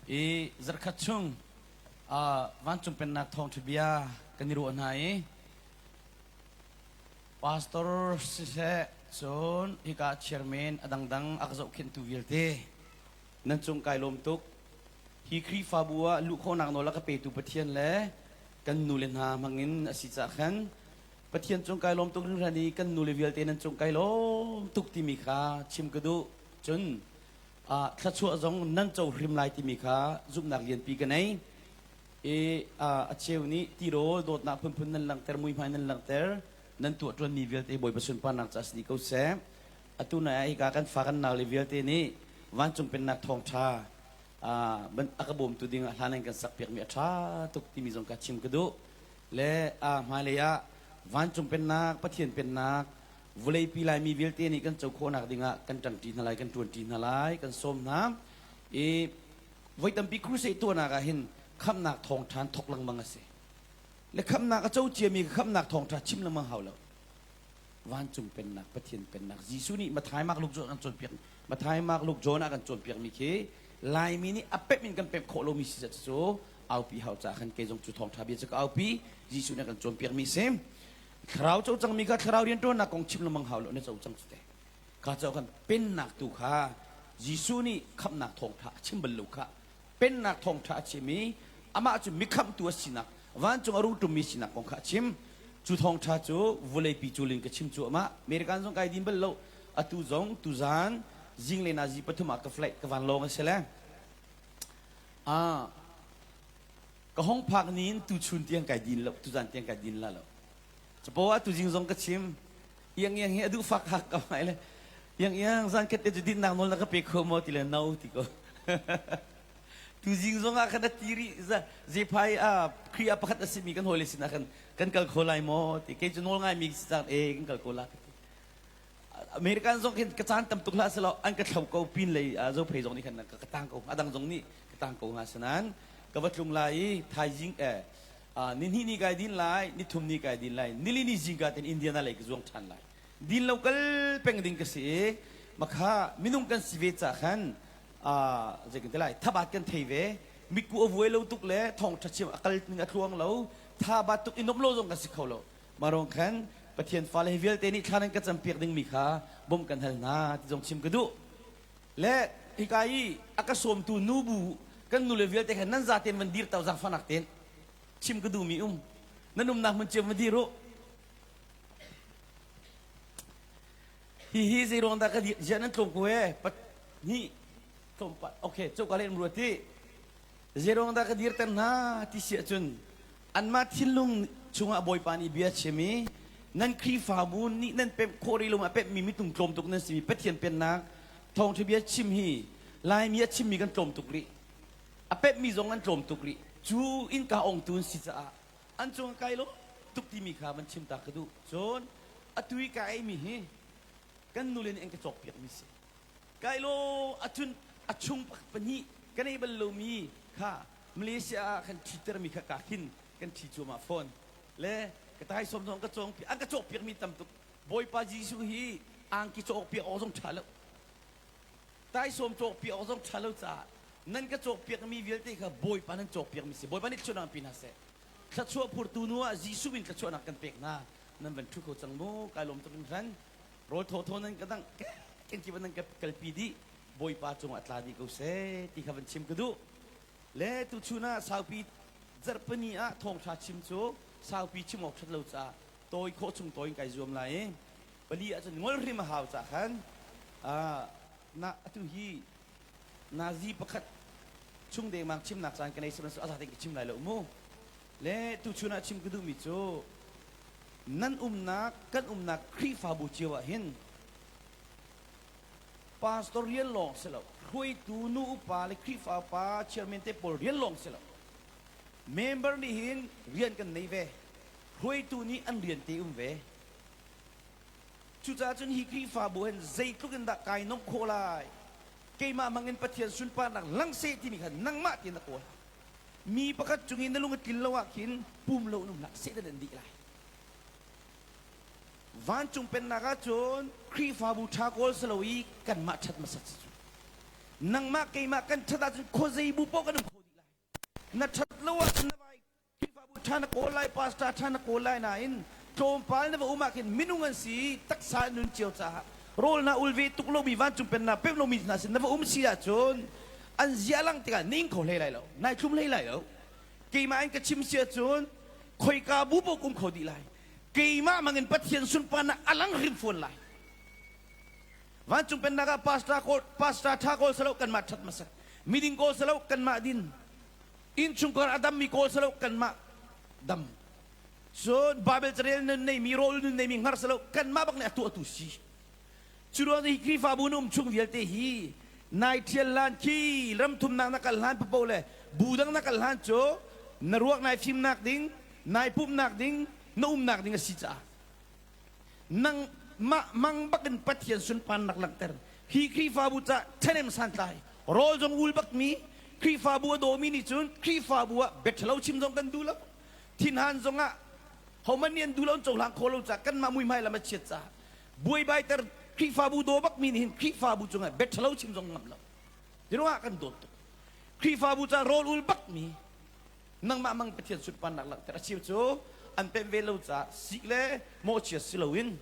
I zarkhat chung vancung pennak thawngṭha bia kan i ruah hna i pastor siseh cun hika chairman a dangdang a ka zohkhenhtu vialte nan cung kai lawm tuk. Hi Khrihfabu ah luh khawhnak nawl a ka petu Pathian le kan nule hna hmangin a si caah khan Pathian cung kai lawm tuk hringhran i kan nule vialte nan cung kai lawm tuk timi kha chim ka duh. Cun thluachuah zong nan co hrim lai timi kha zumhnak lianpi ka nei. I a cheu nih tirawl dawtnak phunphun nan langhter, muihmai nan langhter, nan tuah ṭuanmi vialte Bawipa sunparnak ca si dih ko seh. Atu nai ah hika kan fa kan nau le vialte nih vancung pennak thawngṭha a ka bawmtu ding ah hlan in kan sakpiakmi a ṭha tuk timi zong ka chim ka duh. Le hmailei ah vancung pennak, Pathian pennak, vawleipi Laimi vialte nih kan co khawhnak ding ah kan ṭangṭi hna lai, kan ṭuanṭi hna lai, kan sawm hna. I voi tampi crusade tuahnak ah hin khamhnak thawngṭha thok lengmang a si. Le khamhnak a co ciami khamhnak thawngṭha chim lengmang hau lo. Vancung pennak, Pathian pennak. Jesuh nih Matthai, Mark, Luke kan cawnpiak. Matthai, Mark, Luke, John ah kan cawnpiakmi khi Laimi nih a pemh in kan pemh khawh lomi si cu aupi hau caah khan kei zong cu thawngṭha bia cu ka aupi. Jesuh nih a kan cawnpiakmi si. Thlarau co cangmi kha thlarau rianṭuannak kong chim lengmang hau lo na co cang cu te. Kha co kan pennak tu kha Jesuh nih khamhnak thawngṭha a chim bal lo kha pennak thawngṭha a chim i amah cu mikhamhtu a sinak vancung a rung ṭummi sinak kong kha a chim. Cu thawngṭha cu vawleipi culin ka chim cuahmah. American zong kai din bal lo. Atu zong tuzan zinglei nazi pathum ah ka flight ka vanlawng a si le. Ah, ka hong phak ni in tuchun tiang kai din lo, tuzan tiang kai din la lo. Capo ah tuzing zong ka chim. Iang iang hi a duh fak hak ka mai le. Iang iang zan khat te cu dinnak nawl na ka pe kho maw ti le no ti ko. Tuzing zong ah khan a ti rih zephai a Khrih ah pakhat a simi kan hawile sinah khan kan kal kho lai maw ti kei cu nawl ngaimi si cang e kan kal ko la ka ti. American zong khin ka caan tam tuk hlah selaw an ka thlo ko pin lei zophei zong nih khan ka tang ko a dang zong nih ka tang ko hnga sanan ka va tlung lai i thaizing eh ni hnih ni kai din lai ni thum ni kai din lai nili ni zingka ten Indiana lei ka zuang ṭhan lai din lo kal peng ding ka si i makha minung kan si ve ca khan zei kan ti lai thabat kan thei ve mitku a vuai lo tuk le thawng ṭha chim a kal ning a tluang lo thabat tuk i nom lo zong kan si kho lo marong khan Pathian fale hi vialte nih thla nan ka campiak dingmi kha bawmh kan hal hna ti zong chim ka duh le hika i a ka sawmtu nubu kan nule vialte khan nan zaten van dir tau zaangfahnak ten chim ka duhmi um nan umnak hmun cio van dir u Hihi zeiruang dah ka dir ziah nan tlawm ko ee pat hnih tlawmpat okay coka le ruat ti zeiruang dah ka dirter hna ti si ahcun anmah thinlung chungah Bawipa nih bia chim i nan Khrihfabu nih nan pemh khawh rih lo a pemhmi mitung tlawm tuk nan simi Pathian pennak thawngṭha bia chim hi Laimi a chimmi kan tlawm tuk rih a pemhmi zong an tlawm tuk rih cu innka ongtu an si caah an cung kai lo tuk timi kha van chim ta ka duh cun atu i ka eimi hi kan nule nih an ka cawkpiakmi si kai lo acun a chung pahnih kan ei bal lomi kha Malaysia ah khan ṭhitermi kha ka khin kan ṭhi cuahmah fawn le ka taisawm zong ka cawng an ka cawkpiakmi tam tuk Bawipa Jesuh hi angki cawkpiak awk zong ṭha lo taisawm cawkpiak awk zong ṭha lo caah nan ka cawkpiakmi vialte kha Bawipa nan cawkpiakmi si Bawipa nih thluachuahnak pe hna seh thluachuah phurtu nu ah Jesuh min thluachuahnak kan pek hna nan van ṭhu kho cang mu kai lawm tuk in hran rawl thawthaw nan ka dang kan kip nan ka kalpi dih Bawipa cungah tla dih ko seh ti kha van chim ka duh le tuchun ah saupi zarhpini ah thawngṭha chim cu saupi chim awk ṭhat lo caah tawi khawh chung tawi in kai zuam lai i pali ahcun ngol hrim a hau cah khan na atu hi nazi pakhat chung dengmang chimnak caan ka nei sihmanhsehlaw a zaten ka chim lai lo mu le tuchun ah chim ka duhmi cu nan umnak kan umnak Khrihfabu cio ah hin pastor rian lawng si lo hruaitu nu upa le Khrihfa upa chairman te pawl rian lawng si lo member nih hin rian kan nei ve hruaitu nih an rian te um ve Cucaah cun hi Khrihfabu hin zeitluk in dah kai nomh khawh lai? Keimah hmangin Pathian sunparnak lang seh timi kha nangmah tiin na kawl. Mi pakhat cung i na lung a tlin lo ah khin pum lo in um hlah, Satan an dih lai. Vancung pennak ah cun Khrihfabu ṭha kawl si lo i kanmah ṭhat hmasat si cu. Nangmah keimah kan ṭhat ahcun khuazei bu paoh kan um kho dih lai. Na ṭhat lo ahcun na vai Khrihfabu ṭha na kawl lai, pastor ṭha na kawl lai nain tlawmpal na va um ah khin minung an si taksa an nun cio caah rawl na ul ve tuk lomi vancung pennak pek lomi hna sin na va um si ahcun an zia lang tikah na ing kho hlei lai lo, nai thlum hlei lai lo. Keimah in ka chim si ahcun khoika bu paoh um kho dih lai. Keimah mangin Pathian sunparnak a lang hrim fawn lai. Vancung pennak ah pastor kawl pastor ṭha kawl salo kanmah ṭhat hmasa. Miding kawl salo kanmah din. Innchungkhar a dammi kawl salo kanmah dam. Cun Bible carel nun neimi rawl nun neimi hngar salo kanmah bak nih a tuahtu si. Cu ruang hi Khrihfabu na um chung vialte hi nai ṭhial hlan khi ramthumnak na kal hlan papo le bu dang na kal hlan cu na ruak nai fimnak ding, nai pumhnak ding, na umnak ding a si caah nang mah mang bakin Pathian sunparnak langhter hi Khrihfabu ca ṭhahnem santlai rawl zong ul bakmi Khrihfabu a dawmi nih cun Khrihfabu ah biaṭhalo chim zong kan duh lo thinhan zong ah hohmanh nih an duh lo an cohlang kho lo caah kanmah muihmai lam a chiat caah buaibaiter Khrihfabu daw bakmi nih hin Khrihfabu cungah biaṭhalo chim zong ngam lo tiruangah kan dawt tuk Khrihfabu ca rawl ul bakmi nangmah mang Pathian sunparnak langhter a cheu cu an pemh ve lo caah sik le mawhchiat si loin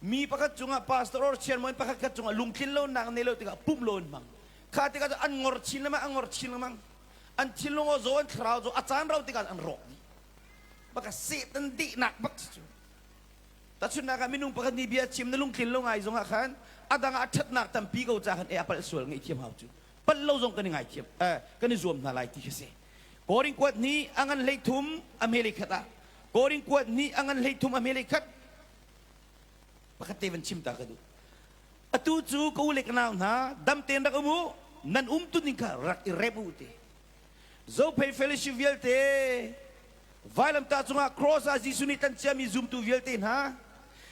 mi pakhat cungah pastor or chairman pakhat khat cungah lungtlin lonak nei lo tikah pumh lo an hmang kha tikah an ngor chin lengmang an ngor chin lengmang an thinlung aw zaw an thlarau zaw a caan rau tikah an rawk dih baka Satan dehnak bak cu Tahchunhnak ah minung pakhat nih bia chim na lungtlin lo ngai zongah khan a dang ah ṭhatnak tampi ko ca khan e a palh sual ngaihthiam hau cu palh lo zong kan i ngaithiam kan i zuam hna lai ti khi si. Korin kuat nih a ngan 13 a hme khat ah Korin kuat nih a ngan 33 a hme khat pakhat te van chim ta ka duh. Atu cu ka u le ka nau hna dam tein rak um u nan um tu ning kha rak i rem u ti. Zophei fellowship vialte vailamtah cungah cross ah Jesuh nih tlan ciami zumtu vialte hna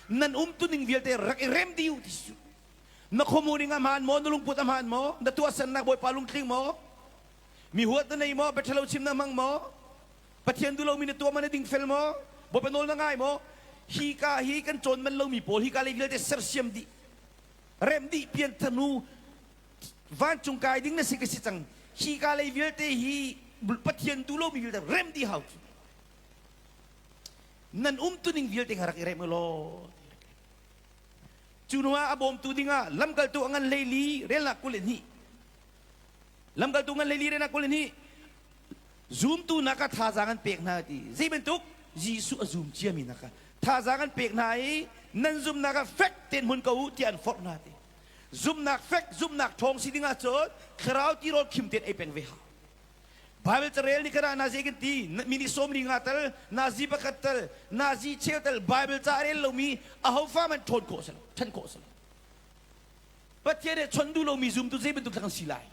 nan umtuning vialte rak i rem dih u ti su na khuamu ning a hmaan maw na lungput a hmaan maw na tuahsernak Bawipa lungtling maw mi huat na nei maw biaṭhalo chim na hmang maw Pathian duh lomi na tuah ma na dingfel maw Bawipa nawl na ngai maw hi ka hi kan cawn man lomi pawl hi ka lei vialte sersiam dih rem dih pian thanu vancung kai ding na si ka si cang hi ka lei vialte hi Pathian duh lomi vialte rem dih hau cu nan umtuning vialte kha rak i rem u law cu hnu ah a bawmtu dingah lamkaltu a ngan 14 relnak 22 lamkaltu ngan 14 relnak 22 zumtu nak ah thazaang an pek hna ti zei bantuk Jesuh a zum ciami nak ah thazaang an pek hna i nan zumnak ah fek tein hmun ko u tiah an forh hna ti Zumhnak fek, zumhnak ṭhawng si ding ahcun thlarau tirawl khim tein ei peng ve hau. Bible carel nih kana nazi kan ti minute 45 tal nazi pakhat tal nazi cheu tal Bible ca a rel lomi aho fa man ṭhawn khawh si lo ṭhan khawh si lo Pathian he chon duh lomi zumtu zei bantuk thlang si lai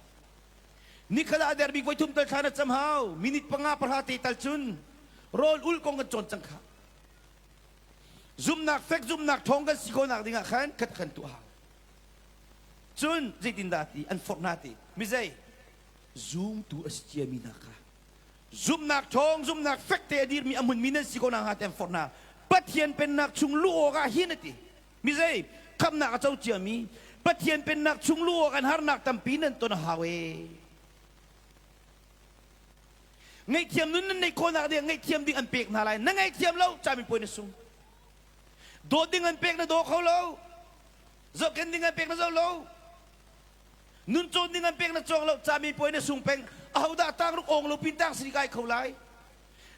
nikhat ah a der bik voi thum tal thla na cam hau minute 5 pahra te tal cun rawl ul kong kan cawn cang kha Zumhnak fek zumhnak ṭhawng kan si khawhnak dingah khan khat kan tuah hau. Cun zeitindah ti an forh hna ti mizei zumtu a si ciami hna kha zumhnak ṭhawng zumhnak fek te a dirmi a hmunmi nan si ko nakhnga ti an forh hna. Pathian pennak chung luh awkah hin a ti. Mizei khamhnak a co ciami Pathian pennak chung luh awk an harnak tampi nan ton a hau ee. Ngaihthiam nun nan neih khawhnak ding ngaihthiam ding an pek hna lai. Na ngaihthiam lo camin puai na sung. Dawt ding an pek na daw kho lo. Zohkhenh ding an pek na zoh lo. Nun cawn ding an pek na cawng lo camin puai na sung peng. Ahodah tang ruk ong lo pin tang sri kai kho lai.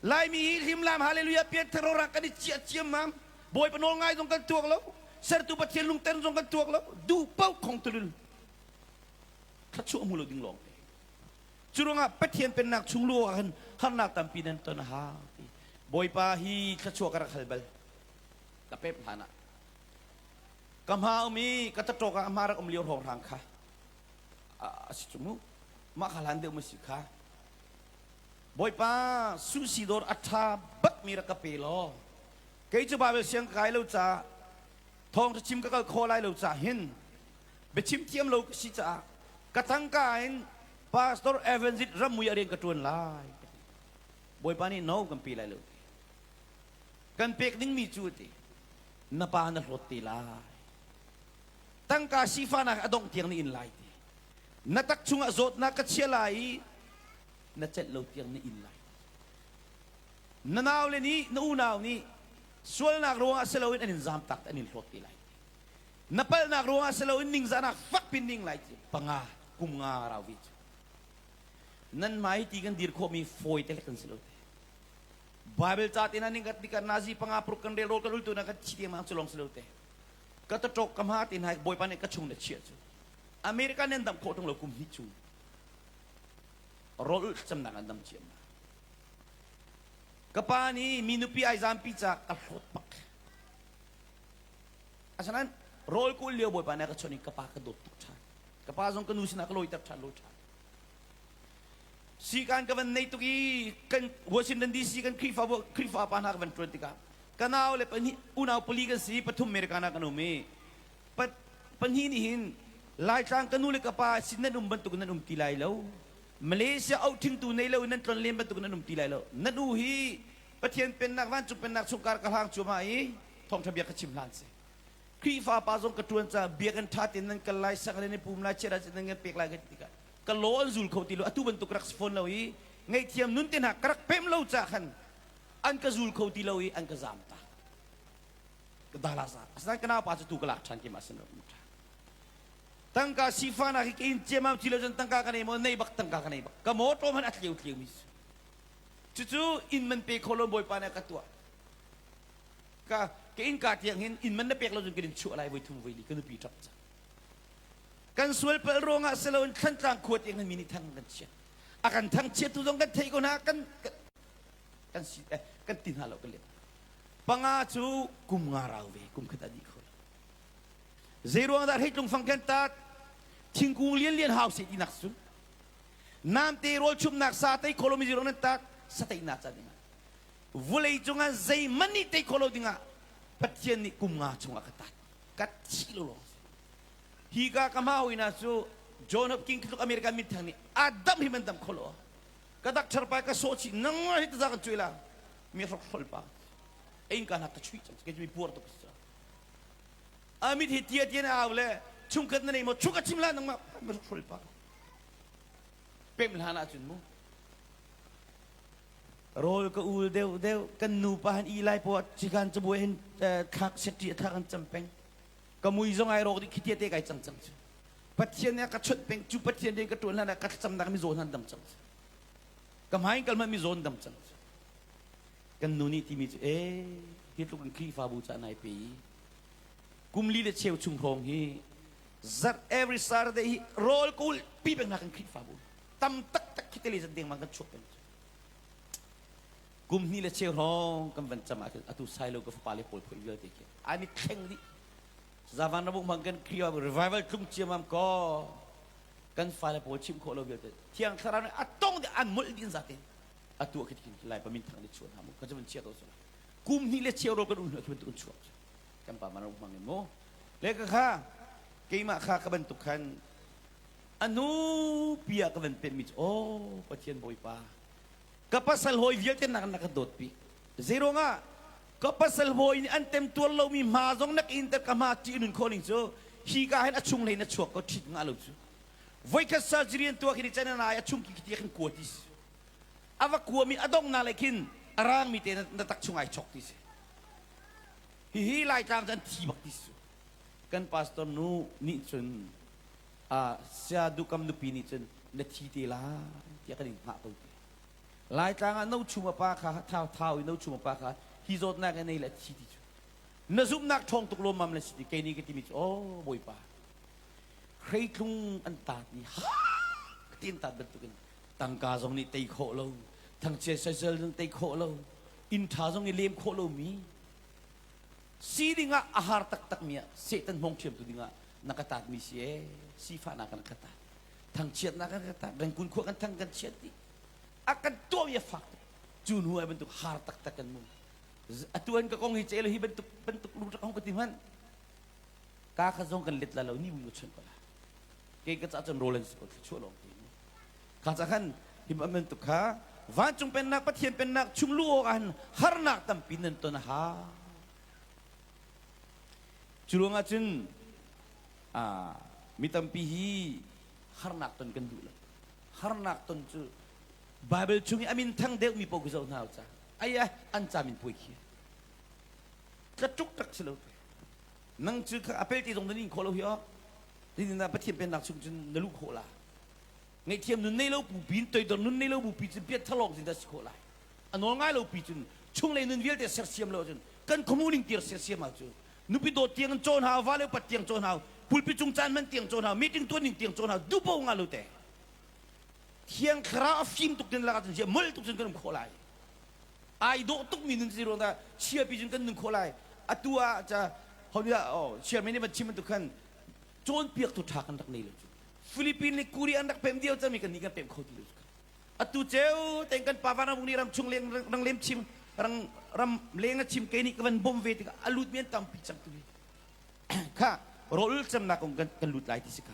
Laimi hi hlimlam hallelujah pian thar rang kan i ciah ciam mam. Bawipa nawl ngai zong kan tuak lo. Sertu Pathian lungter zong kan tuak lo. Duh paoh khong tulul. Thluachuah hmu lo ding lawng te. Cu ruangah Pathian pennak chung lu ah khan harnak tampi nan ton a hau ti. Bawipa hi thluachuah ka rak hal bal. Ka pep hlan ah. Ka hma um i ka taṭawk ah a hma rak um lio hrawnghrang kha. A si cu mu. Mah kha hlan deuh ma si kha. Bawipa susi dawr a ṭha bak mi rak ka pe law. Kei cu Bible siang kai lo ca thawngṭha chim ka kal kho lai lo ca hin biachim thiam lo ka si caah ka tangka in Pastor Evangelist ramui a rian ka ṭuan lai. Bawipa nih no kan pe lai lo. Kan pek dingmi cu ti na pa na hlawt te lai. Tangka sifahnak a dongh tiang na in lai ti. Na tak chungah zawtnak ka chia lai i na celh lo tiang na in lai. Na naule nih, na unau nih sualnak ruangah si loin an in zamtak, an in hlawt te lai. Na palhnak ruangah si loin ningzahnak fak pin ning lai ti panga kum nga rau vi cu. Nan mai ti kan dir khawhmi fawi te kan si lo te. Bible ca te na ning kat nika nazi panga pruk kan rel rol kan ultu na kan thi tiang mang cu long si lo te. Ka ta tok ka ma te na bawipa nih ka chung na chia cu. America nan dam khawh tung lo kum hnih chung. Rol camnak an dam ciam. Ka pa nih mi nupi ai zampi ca ka hlawt bak. Asinain rawl kul lio bawipa nih a ka chawnh i ka pa ka dawt tuk ṭhan. Ka pa zong ka nu sinah ka lawiter ṭhan, lawi ṭhan. Sikan ka van nei tuk i kan Washington DC kan Khrihfa Khrihfa pa hna ka van ṭuan tikah ka nau le pahnih unau pali kan si pathum America ah kan um i pahnih nih hin Laitlang ka nu le ka pa sin nan um bantuk nan um ti lai lo. Malaysia auhthingtu nei lo in nan tlon len bantuk nan um ti lai lo. Nan u hi Pathian pennak vancung pennak chungkar ka hlang cuahmah i thawngṭha bia ka chim hlan si. Khrihfa pa zong ka ṭuan caah biakinn ṭha tein nan kal lai, sak nan i pum lai, chiat ah nan kan pek lai ka ti tikah ka law an zul kho ti lo. Atu bantuk rak si fawn lo i ngaihthiam nun te hna ka rak pem lo caah khan an ka zul kho ti lo i an ka zaam tak. Ka dala za. Asinain ka naupa cu tu ka lak ṭhan keimah sin rak um ṭhan. Tangka sifahnak hi ka in ciamam ti lo cun tangka ka nei maw? Nei bak tangka ka nei bak. Ka mawṭaw hmanh a tleu tleu mi si. Cucu inn man pe kho lo Bawipa nih a ka tuah. Ka ka innka tiang hin inn man na pek lo cun kan in chuah lai voi thum voi li ka nupi ṭap cang. Kan sual palh ruangah si loin Thlantlang khua tiang hin mi nih thang kan chiat. A kan thangchiattu zong kan theih ko hna kan kan si eh, kan ti hna lo kan let. Panga cu kum nga rau ve kum khat a dih kho lo. Zei ruang dah hreitlung fang kan tat thingkung lian lian hau se ti nak cu namte rawl chumnak sa tei kho lomi zirong nan tak sa teinak ca dingah vulei cungah zeihmanh nih tei kho lo dingah Pathian nih kum nga chungah ka tat ka thi lo lawng hi ka ka ma hawina cu John Hopkins tluk American minthang nih adam hi man dam kho lo ka doctor pa ka sawh chih nang hi ta kan cui la mi hrok hrol pa ein ka nak ka chui chang ke mi puar tuk amit hi tia tia na au le chungkhat na nei mo chungkhat chim la nang ma mi hrok hrol pa Pemh hlan ahcun mu rawl ka ul deuh deuh kan nupa han i lai poah chikan cabuai hin thlak setri thlak an cam peng ka mui zong ai rawk dih khitia te kai cang cang cu Pathian nih a ka chawnh peng cu Pathian rian ka tuan hlan ah ka thlacamnak mi zawn han dam cang cu ka hmai kal mi zawn dam cang cu kan nu nih timi cu e hi tluk in Khrihfabu ca nai pe i kum li le cheu chung hrawng hi zarh every Saturday hi rawl ka ulh pi peng hna kan Khrihfabu tam taktak khi tele zan dengmang kan chuak peng kum hnih le cheu hrawng kan van cam ah khin atu sailo ka fapa le pawl phoi vialte khi an i thleng dih zavan rabuk mang kan Khrihfabu revival tlung ciamam ko kan fale pawl chim khawh lo vialte thiang thlarau nih a tong dih an molh dih zaten atu ah khin lai pamin thang nih chuan hamu ka van chia ko kum hnih le cheu ro kan un khi bantuk chuak kan pa man mang in mu le ka kha keimah kha ka bantuk khan anu pia ka van pemmi cu oh Pathian Bawipa ka pasal hawi vialte nak na ka dawt pi zeiruangah ka pasal hawi nih an tem tuar lomi hma zong nak in ka hma ṭih nun khawh ning cu hi ka hin a chung hlei na chuak ko ṭhit nga lo cu voikhat surgery an tuah khi can ai a chung ki khi khin kua ti si a va kuami a dong na le khin a rangmi te na tak chung ai chok ti si Hihi Laitlang cu an thi bak ti su. Kan pastor nu nih cun sia dukam nupi nih cun na thi te lai tiah kan in hngah ko ti. Laitlang ah no chum a pa kha thau thau i no chum a pa kha hi zawtnak in nei le thi ti cu. Na zumhnak ṭhawng tuk lawmmam le si ti kei nih ka timi cu oh Bawipa hreitlung an taat ni ha tin taat bantukin tangka zong nih tei khawh lo thangchiat soisel zong tei khawh lo inn ṭha zong i lem khawh lomi si dingah a har taktakmi ah Satan hmong ṭhiamtu dingah na ka taatmi si ee sifahnak kan ka taat thangchiatnak kan ka taat rengkun khua kan thang kan chiat dih a kan tuahmi a fak tuk cu hnu ai bantuk har taktak kan mu atu an ka kong hi celo hi bantuk bantuk lu rak hong ka ti hmanh ka kha zong kan let la lo ni mu chun ko la ke ka ca cun rawl an si ko thluachuah lawng ti kha ca khan hi bantuk kha vancung pennak Pathian pennak chung lu awk ah harnak tampi nan ton a ha cu ruangah cun mi tampi hi Harnak ton kan duh lo. Harnak ton cu Bible chung i a min thang deuhmi paoh khi zoh hna u ca. Ai an ca min puai khi. Tlatuk tak si lo. Nang cu a pelte zong na ning khawh lo hi aw. Zeitindah Pathian pennak chung cun na luh khawh la? Ngaihthiam nun nei lo bupi toidor nun nei lo bupi cun pian thalawng cun dah si khawh lai? A nawl ngai lo pi cun chunglei nun vialte sersiam lo cun kan khuamu tir sersiam ah cu nupi dawt tiang in cawn hau, vale upat tiang cawn hau, pulpi cung caan hman tiang cawn hau, meeting tuan ning tiang cawn hau, dupo nga lo te. Thiang thlarau a fim tuk tin lakah cun zia mol tuk cun kan um khawh lai. Ai dawh tuk mi nun si ruang dah chiapi cun kan nun khawh lai. Atu ah ca hon oh chairman nih van chim bantuk khan cawnpiaktu ṭha kan rak nei lo cu. Philippine le Korea an rak pem dio cami kan nih kan pem kho ti lo cu. Atu ceu teng kan pa vanabung nih ram chung leng rang lem chim rang ram leng a chim kei nih ka van bom ve tikah a lut mi an tampi cang tu hi. Kha rawl cemnak kong kan lut lai ti si ka.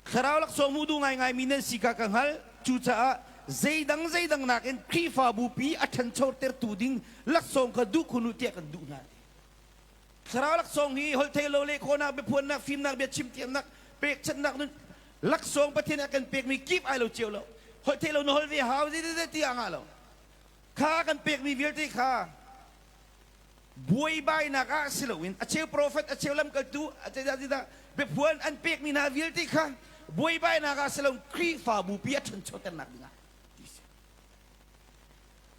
Thlarau laksawng hmuh duh ngaingai mi nan si kha ka hngalh. Cucaah zeidang zeidang nakin Khrihfabu pi a ṭhanchotertu ding laksawng kha duh khun u tiah kan duh hna. Thlarau laksawng hi holhtheihlo le khawhnak, biaphuannak, fimnak, biachim thiamnak, pekchanhnak nun laksawng Pathian a kan pekmi kip ai lo cio lo. Holhtheihlo na holh ve hau ti ti ah ngah lo. Kha kan pekmi vialte kha buaibainak ah si loin a cheu profet, a cheu lamkaltu, a cheu biaphuan an pekmi hna vialte kha buaibainak ah si loin Khrihfabu pi a ṭhanchoternak dingah ti si.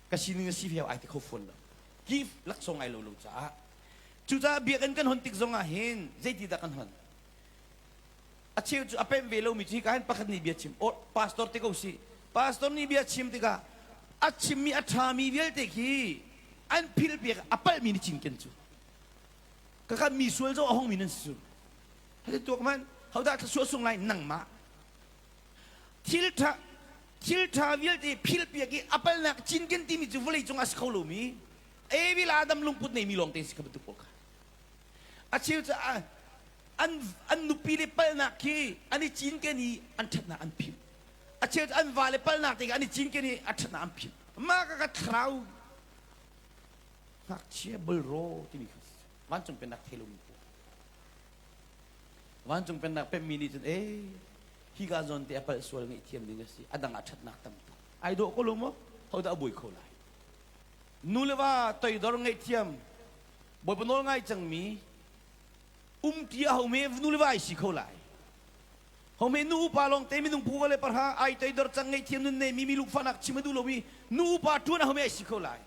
Ka sining a si viau ai ti kho fawn lo. Gift laksawng ai lo lo caah. Cucaah biakinn kan hon tik zong ah hin zeiti dah kan hon? A cheu cu a pemh ve lomi cu hika hin pakhat nih bia chim. Or pastor te ko si. Pastor nih bia chim tikah a chimmi a ṭhami vialte khi an philh piak a palhmi nih cinken cu. Kaka mi sual zo a hongmi nan si cu. Hati tuak man, hodah thluachuah sung lai nangmah. Thil ṭha thil ṭha vialte philh piak i a palnak cinken timi cu vawlei cung ah a si kho lomi Evil Adam lungput neimi lawng te si kha bantuk pawl kha. A cheu cu an an nupi le palnak khi an i cinken i an ṭhatnak an philh. A cheu cu an va le palnak te an i cinken i a ṭhatnak an philh. Mah ka ka thlarau ngakchia bulraw timi kha vancung pennak thei lomi pawl. Vancung pennak pemmi nih cun ee hi ka zawn te a palh sual ngaihthiam ding a si a dang ah ṭhatnak tam tuk. Ai dawh ko lo maw? Hodah a buai kho lai? Nu le va toidor ngaihthiam Bawipa nawl ngai cangmi umti a home nu le va ai si kho lai. Home nu upa lawng te minung phu le parha ai toidor cang ngaihthiam nun nei mi mi lukfanak chim a duh lomi nu upa ṭuan a home ai si kho lai.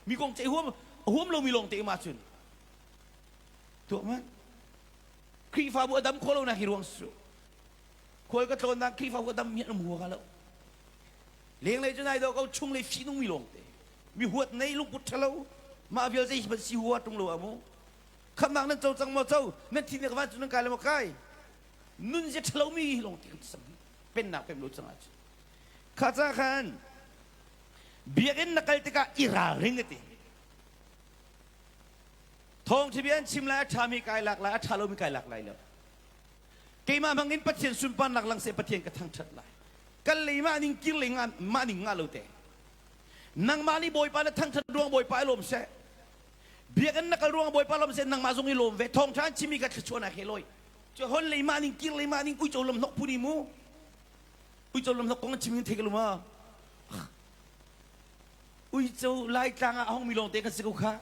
Mi kong ceih huam huam lomi lawng te ma cun tuah man Khrihfabu a dam kho lo nak hi ruang su khual ka tlawnnak Khrihfabu a dam mi an um hua lo lenglei cu nai do ko chunglei fihnung mi lawng te mi huat nei lungput ṭhalo mah vial zei hmanh si hua ṭung lo ah mu khamnak nan co cang maw co nan thi nek van cu nan kai le maw kai nun zia ṭhalo mi hi lawng te kan sam pennak pem lo cang ah kha ca khan biakinn na kal tikah i ralring a ti thawngṭha bia an chim lai a ṭhami kai lak lai a ṭha lomi kai lak lai lo keimah hmang in Pathian sunparnak lang seh Pathian ka thangṭhat lai kal lei mah ning kir lei mah ning nga lo te nangmah nih Bawipa na thangṭhat ruang Bawipa i lawm seh biakinn na kal ruang Bawipa lawm seh nangmah zong i lawm ve thawngṭha an chimmi ka thluachuahnak he lawi cu hon lei mah ning kir lei mah ning uico lam hnok phun mu uico lam hnok kong an chim in thei ka luma uico laitlang ah hong mi lawng te kan si ko kha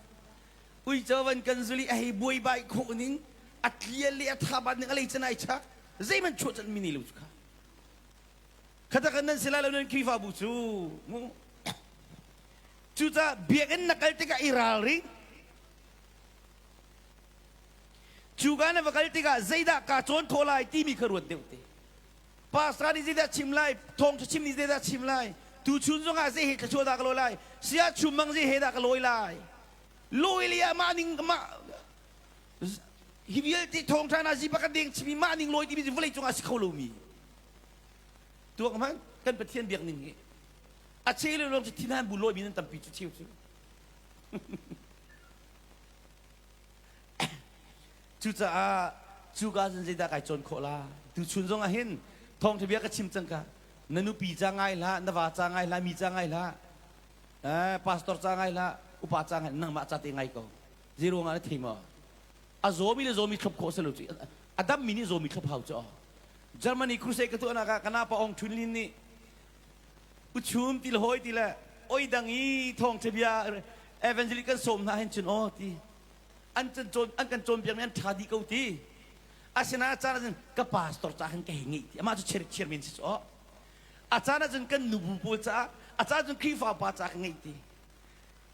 uico van kan zuli a hei buai bai khawh ning a tlial le a thabat ning a lei can ai chak zeiman chuah can mi ni lo cu kha Khata kan nan si lai lo nan Khrihfabu cu mu. Cucaah biakinn na kal tikah i ralring. Cuka na va kal tikah zeidah kaa cawn khawh lai timi kha ruat deuh te. Pastor nih zeidah chim lai, thawngṭha chim nih zeidah chim lai, tuchun zongah zei he thluachuah dah ka lawi lai, sia chum zei he dah ka lawi lai. Lawi le ah mah ning mah hi vialte thawngṭha na zi pakhat deng chimi mah ning lawi timi vawlei cungah a si kho lomi. Tuak hmanh kan Pathian biak ning hi a cheu lawng cu thinhan bu lawimi nan tampi cu cheu cu. Cucaah cuka cun zeidah kai cawn khawh la? Tuchun zong ah hin thawngṭha bia ka chim cang ka. Na nupi ca ngai hlah, na va ca ngai hlah, mi ca ngai hlah, eh, pastor ca ngai hlah, upa ca ngai, nangmah ca te ngai ko. Zei ruang ah na thei maw? A zawmi le zawmi thlop khawh si lo cu. A dammi nih zawmi thlop hau cu. Germany crusade ka tuahnak ah kana pa Ong Thun Lin nih uchum ti le hawi ti le oi dang i thawngṭha bia evangelist kan sawm hna hin cun aw ti an can cawn an kan cawnpiak mi an ṭha dih ko ti. Asinain a caan ahcun ka pastor ca khan ka hei ngeih ti. Amah cu chairman si cu aw. A caan ahcun kan nubu pawl caah, a caan cun Khrihfa upa caah ka ngeih ti.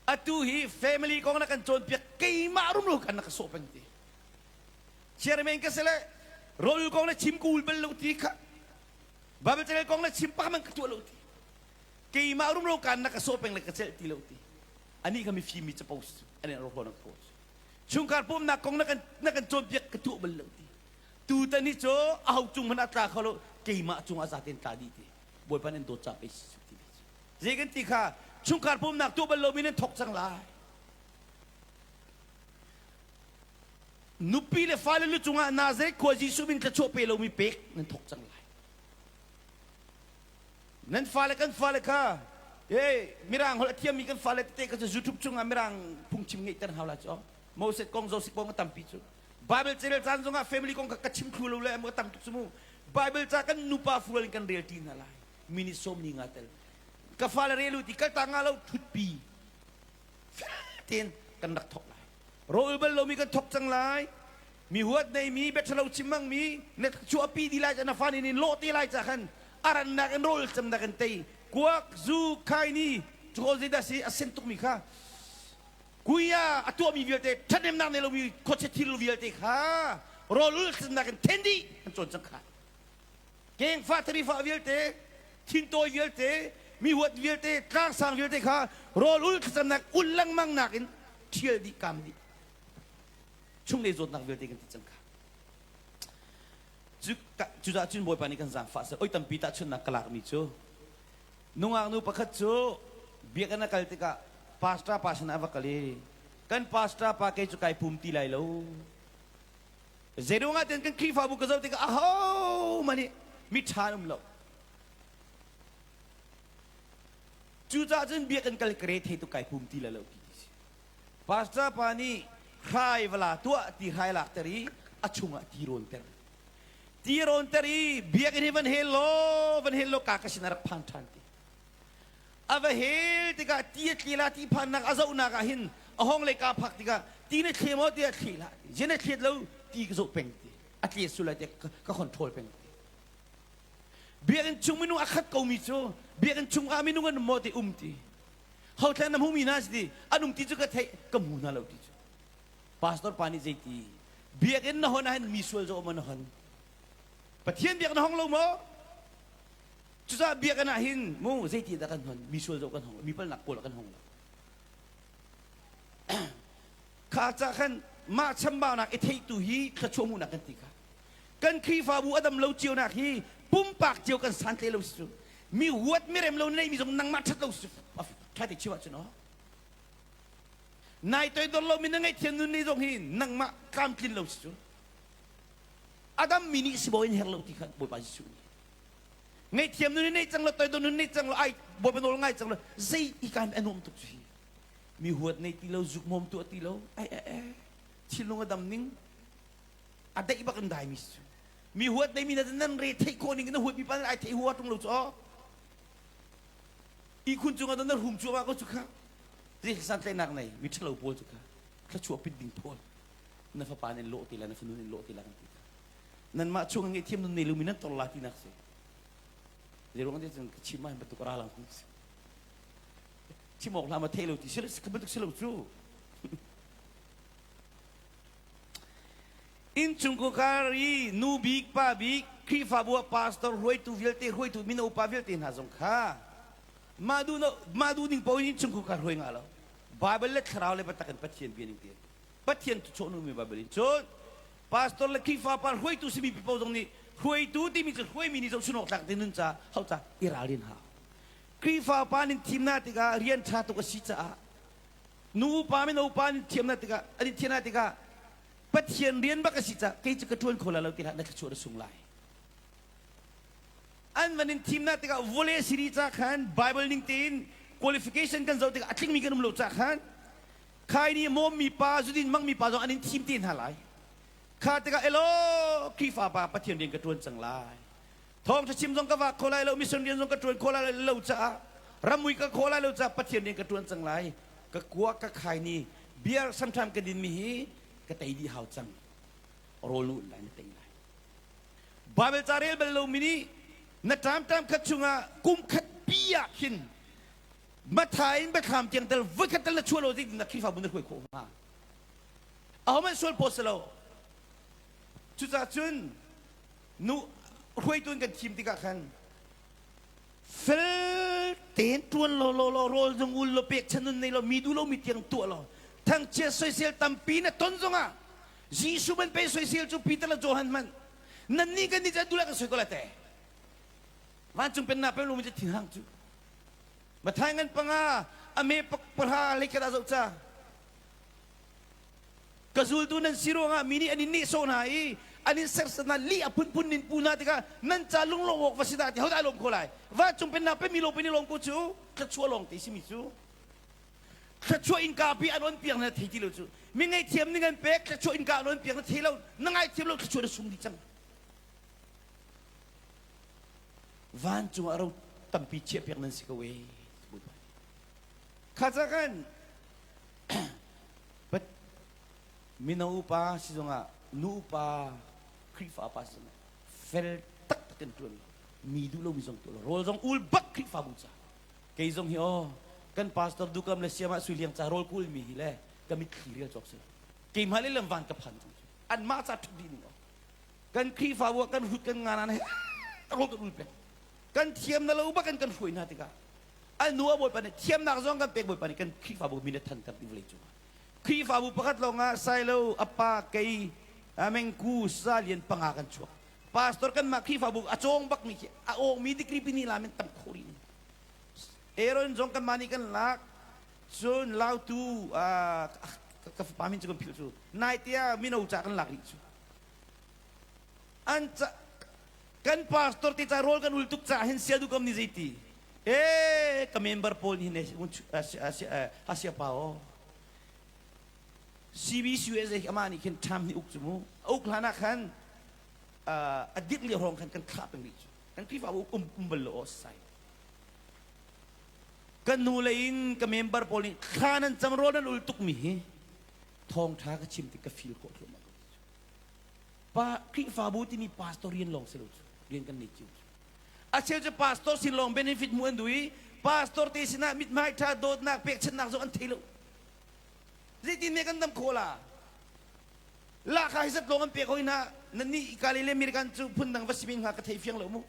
Atu hi family kong na kan cawnpiak, keimah rumro kan na ka sawh peng ti. Chairman ka si le rawl kong na chim ka ul bal lo ti kha. Bible carel kong na chim pakhat man ka tuah lo ti. Keimah rumro kan na ka sawh peng le ka celh ti lo ti. Ani kha mifim mi capo si ani ro na ka chungkhar pumnak kong na kan cawnpiak ka tuah bal lo ti. Tutan hi cu aho cung hmanh a tla kho lo, keimah cung ah zaten tla dih ti. Bawipa nan dawt ca pei si ti. Zei kan ti kha, chungkhar pumnak tuah bal lomi nan thok cang lai. Nupi le fale lu cungah Nazareth khua Jesuh min thluachuah pe lomi pek nan thok cang lai. Nan fale, kan fale kha, hey, mirang holh a thiammi kan fale tete kha cu YouTube cungah mirang phungchim ngeihter hau lai cu. Moses kong, Joseph kong a tampi cu. Bible carel caan zongah family kong kha ka chim thlu lo le mu, a tam tuk cu mu. Bible ca kan nupa fual in kan rel ṭi hna lai. Minute 40 nga tel. Ka fale rel u ti kalta nga lo, ṭhutpi. Tein kan rak thok lai. Rawl bal lomi kan thok cang lai. Mi huat neimi, biaṭhalo chim hmangmi, na chuahpi di lai ca, na fa nih lawh te lai ca khan arannak in rawl camnak in tei. Kuak, zu, khaini, cu zeidah si a sen tukmi kha, kuia a tuahmi vialte, ṭhahnemnak nei lomi khuachia thil vialte kha rawl ul camnak in then dih an cawn cang kha. Kengfa tharifa vialte, thintawi vialte, mi huat vialte, tlangsang vialte kha rawl ul thlacamnak ul lengmang nakin ṭhial dih, kam dih. Chunglei zawtnak vialte kan ti cang kha. Cucaah cun Bawipa nih kan zaangfah seh. Oi tampi tahchunhnak ka lakmi cu nungak nu pakhat cu biakinn a kal tikah pastor pa sinah a va kal i, kan pastor pa, kei cu kai pum ti lai lo. Zeiruangah tian kan Khrihfabu ka zoh tikah ahohmanh nih miṭha an um lo. Cucaah cun biakinn kal ka re thei tuk, kai pum ti lai lo ti si. Pastor pa nih hrai vala tuah ti, hrai lakter i a chungah ti rawnter. Ti rawnter i biakinn hi van hel law, van hel law, ka ka sin a rak phan ṭhan ti. A va hel tikah ti a tli la ti phannak a zohnak ah hin a hong le ka phak tikah ti na thli maw tiah thli hlah ti. Jen a thliat lo ti, ka zoh peng ti. A tli sul lai tiah ka control peng ti. Biakinn chung minung a khat komi cu biakinn chung ah minung an um maw ti, um ti. Ho thlen na hmumi hna si ti, an um ti cu ka theih, ka hmu hna lo ti cu. Pastor pa nih zeiti biakinn na hon ah hin mi sual zaw maw na hon? Pathian biak na hong lo maw? Cucaah biakinn ah hin mu zeiti dah kan hon? Mi sual zoh kan hong, mi palnak kawl kan hong lo. Kha ca khan mah chambaunak i theihtu hi thluachuah hmuhnak kan ti kha. Kan Khrihfabu a dam lo cionak hi pumpak cio kan santle lo si cu. Mi huat mi rem lo neimi zong nangmah ṭhat lo si, ṭha te chim ahcun aw. Nai toidor lo mi na ngaihthiam nun nei zong hi nangmah tlamtlin lo si cu. Adam mi nih sibawi in her lo ti kha Bawipa Jesuh nih. Ngaihthiam nun nei cang lo, toidor nun nei cang lo, ai Bawipa nawl ngai cang lo, zei i kan a nuam tuk cu hi. Mi huat nei ti lo, zuk mawm tuah ti lo, ai ai ai, thinlung a dam ning, a daih bak in dai mi si cu. Mi huat nei mi na nan re theih khawh ning na huat mi pa ai theih hua tung lo cu aw. Ihkhun cungah na rum cuahmah ko cu kha. Zei santlaihnak nei mi ṭhalo pawl cu kha thluachuah pit ding pawl na fapa nin lawh ti la, na fanu nin lawh ti la kan ti kha. Nanmah chung ngaihthiam nun nei lomi nan tor la tinak si. Zeiruang te cun ka chim ah bantuk ra lang si. Chim awk hlah ma thei lo ti si ka bantuk si lo cu. Innchungkhar i nu bik, pa bik, Khrihfabu ah pastor, hruaitu vialte, hruaitu mino upa vialte hna zong kha mah duh mah duh ning paoh in innchungkhar hruai ngah lo. Bible le thlarau le biatak in Pathian bia ning tein Pathian tu chawh mi Bible in cun pastor le Khrihfa pa hruaitu simi pipo zong nih, hruaitu timi cu hruaimi nih zohchun awk tlak te nun ca hau ca i ralrin hau. Khrihfa pa nin thimna tikah rian ṭha tuk a si caah nu upa, mino upa nin thiamna tikah, an in thiamna tikah Pathian rian bak a si caah kei cu ka ṭuan kho la lo ti hlah, na thluachuah na sung lai. An van in thimna tikah vawlei siri ca khan Bible ning tein qualification kan zoh tikah a tlingmi kan um lo ca khan khai nih mawmmi pa, zudin mangmi pa zong an in thim te hna lai. Kha tikah elo Khrihfa pa, Pathian rian ka ṭuan cang lai. Thawngṭha chim zong ka vak kho lai lo, mission rian zong ka ṭuan kho lai lo caah ramui ka kho lai lo caah Pathian rian ka ṭuan cang lai. Ka kuak ka khai ni beer sometime ka din mi hi ka tei dih hau cang. Rawl nu lai na tei lai. Bible ca rel bal lomi nih na ṭam ṭam khat chungah kum khat pi ah khin Matthai in Biathlam tiang tel voikhat tel na chuah lo zeitin dah Khrihfabu na hruai khawh hnga? Ahohmanh sual pawt si lo. Cucaah cun nu hruaitu in kan thim tikah khan fel tein ṭuan law law law rawl zong ul law pekchan nun nei law mi duh lomi tiang tuah law thangchiat soisel tampi na ton zongah Jesuh ban pe soisel cu Peter le Johan hmanh nannih kan nih cu duh lai kan soi ko lai te vancung pennak pe lomi cu thinhang cu Mathai ngan panga a me pahra lei khat ah zoh ca ka zultu nan si ruangah mi nih an in nehsawh hna i an in serhsat hna lih a phunphun nin pu hna tikah nan ca lunglawm awk va si dah ti hodah lawm kho lai vancung pennak pe mi lawng pe ni lawm ko cu thluachuah lawng te simi cu thluachuah innka pi an on piak na thei ti lo cu mi ngaihthiam ning an pek thluachuah innka an on piak na thei lo na ngaithiam lo thluachuah na sung dih cang Vancung ah ro tampi chiahpiak nan si ko ee. Kha ca kan but mino upa si zongah nu upa Khrihfa pa si zongah fel taktak in ṭuan lo mi duh lomi zong tuah lo rawl zong ul bak Khrihfabu ca kei zong hi aw kan pastor dukam le siamah sui liang ca rawl kul mi hi le ka mitthli rial cawk si lo keimah le lam van ka phan cang anmah ca ṭhut dih ning aw Kan Khrihfabu ah kan hrut kan nga na he rawl kan ul peng. Kan thiam na lo bak in kan hruai hna tikah an nu a Bawipa nih thiamnak zong kan pek Bawipa nih kan Khrihfabu min a thanter ti vawlei cungah. Khrihfabu pakhat lawng ah Sailo, apa, kei, Mengku, sa lian panga kan chuak. Pastor kanmah Khrihfabu a cawng bak mi khi a awng mi degree pini la men tam kho rih. Aaron zong kanmah nih kan lak. Cun lautu ka fapa min cu kan philh cu. Nai tiah mino ca kan lak rih cu. An ca kan pastor te ca rawl kan ul tuk caah hin sia duh kam ni zeiti e ka member pawl nih hin asia pa aw CBCUSA amah nih khin ṭham nih uk cu mu uk hlan ah khan a dik lio hrawng khan kan thlah peng rih cu kan Khrihfabu um um bal lo aw sai kan nu lei in ka member pawl nih thla nan cam rawl nan ul tuk mi hi thawngṭha ka chim tik ka feel khawh thluahmah ko. Pa Khrihfabu timi pastor rian lawng si lo cu rian kan nei cio cu. A cheu cu pastor sin lawng benefit hmuh an duh i pastor te sinah mithmai ṭha dawtnak pekchanhnak zong an thei lo. Zeitin ne kan dam khawh la? Lahkhah hi zat lawng an pek hoi hna. Nannih Italy le American cu phundang va si men hnga ka thei fiang lo mu.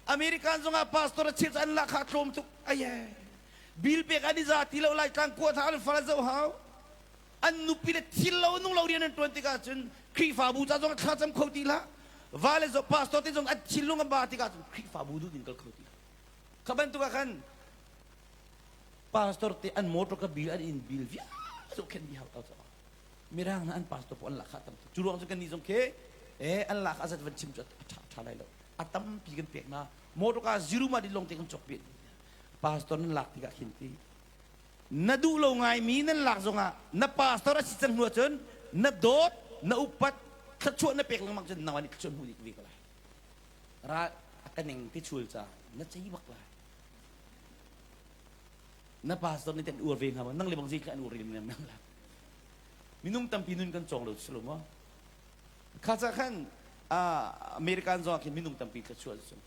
American zongah pastor a cheu cu an lahkhah tlawm tuk. Aye. Bill pek an i za ti lo lai tlang kua tha an fal zoh hau. An nupi le thil lo nung lo rian an ṭuan tikah cun Khrihfabu ca zong thlacam kho ti hlah. Va le zong pastor te zong an thinlung a ba tikah cun Khrihfabu duh ding kal kho ti hlah. Kha bantuk ah khan pastor te an motor ka bil an inn bil vialte zohkhenh dih hau tau caah mirang hna an pastor pawl an lahkhah tam tuk. Cu ruang cun kannih zong khi eh an lahkhah zat van chim cu a ṭha ṭha lai lo. A tampi kan pek hna. Motor ka zero ma di lawng te kan cawk piak. Pastor nan lak tikah khin ti na duh lo ngaimi nan lak zongah na pastor a si cang hnu ahcun na dawt na upat thluachuah na pek lengmang cun nangmah nih thluachuah hmuh dih ve ko lai ral a ka ning ti chul ca na cei bak lai na pastor nih ten uar ve hnga ma nang le bang zei an uar rem nem la minung tampi nun kan cawng lo si lo maw kha ca khan American zong ah khin minung tampi thluachuah cu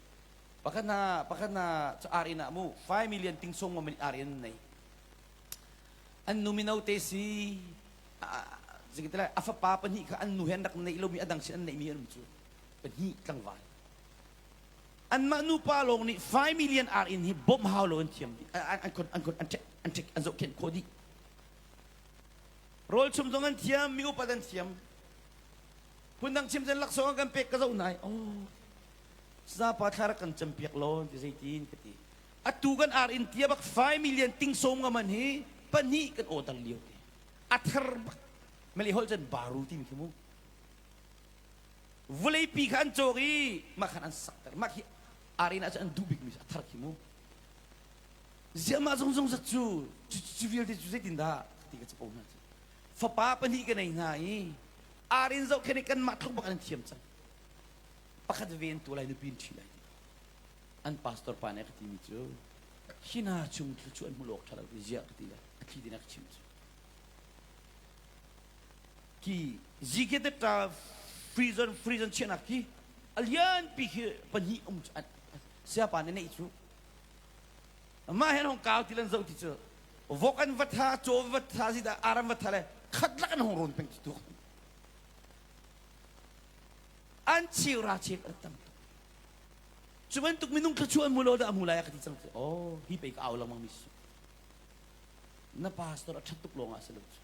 Pakhat na pakhat na cu ar inn ah mu 5 million ting sung ma ar inn nei. An nu mino te si zingte a fapa pahnih kha an nu he an rak neih lomi a dang sin an neihmi an um cu pahnih tlangval. Anmah nupa lawng nih 5 million ar inn hi bawmh hau lo an thiam dih an an an an an an zohkhenh khawh dih. Rawl chum zong an thiam mi upat an thiam. Phundang chim cun laksawng an kan pek ka zoh nai. Oh Sapa thla rak kan campiak law ti zeitin ka ti. Atu kan ar in tia bak 5 million ting som nga man hi pahnih kan order lio te. A thar bak. Malay holh cun baru timi khi mu. Vawleipi kha an cawk i mah khan an sakter. Mah khi ar in ahcun an duh bikmi a thar khi mu. Ziah mah zongzong zat cu cu vialte cu zeitin dah ti ka capo hna cu. Fapa pahnih ka nei hna i ar in zohkhenh i kanmah thluk bak an thiam cang. Pakhat ve an tu lai nupi in ṭhi lai ti. An pastor pa nih a ka timi cu hi hna chung thluachuah an hmuh lo awk ṭha lo ti ziah ka ti le a thli din a ka chimh cu. Ki ziketetta prison prison chiahnak khi a lianpi khi pahnih um cu siapa nih neih cu mah hen hong kau ti lan zoh ti cu vok an va tha caw va tha si dah aram va tha le khat lak an hong rawn peng ti tu an cheu ra cheu an tam tuk cu bantuk minung thluachuah an hmu lo dah a hmu lai a ka ti cang oh hi pei ka au lengmang mi si na pastor a ṭhat tuk lawng ah si lo cu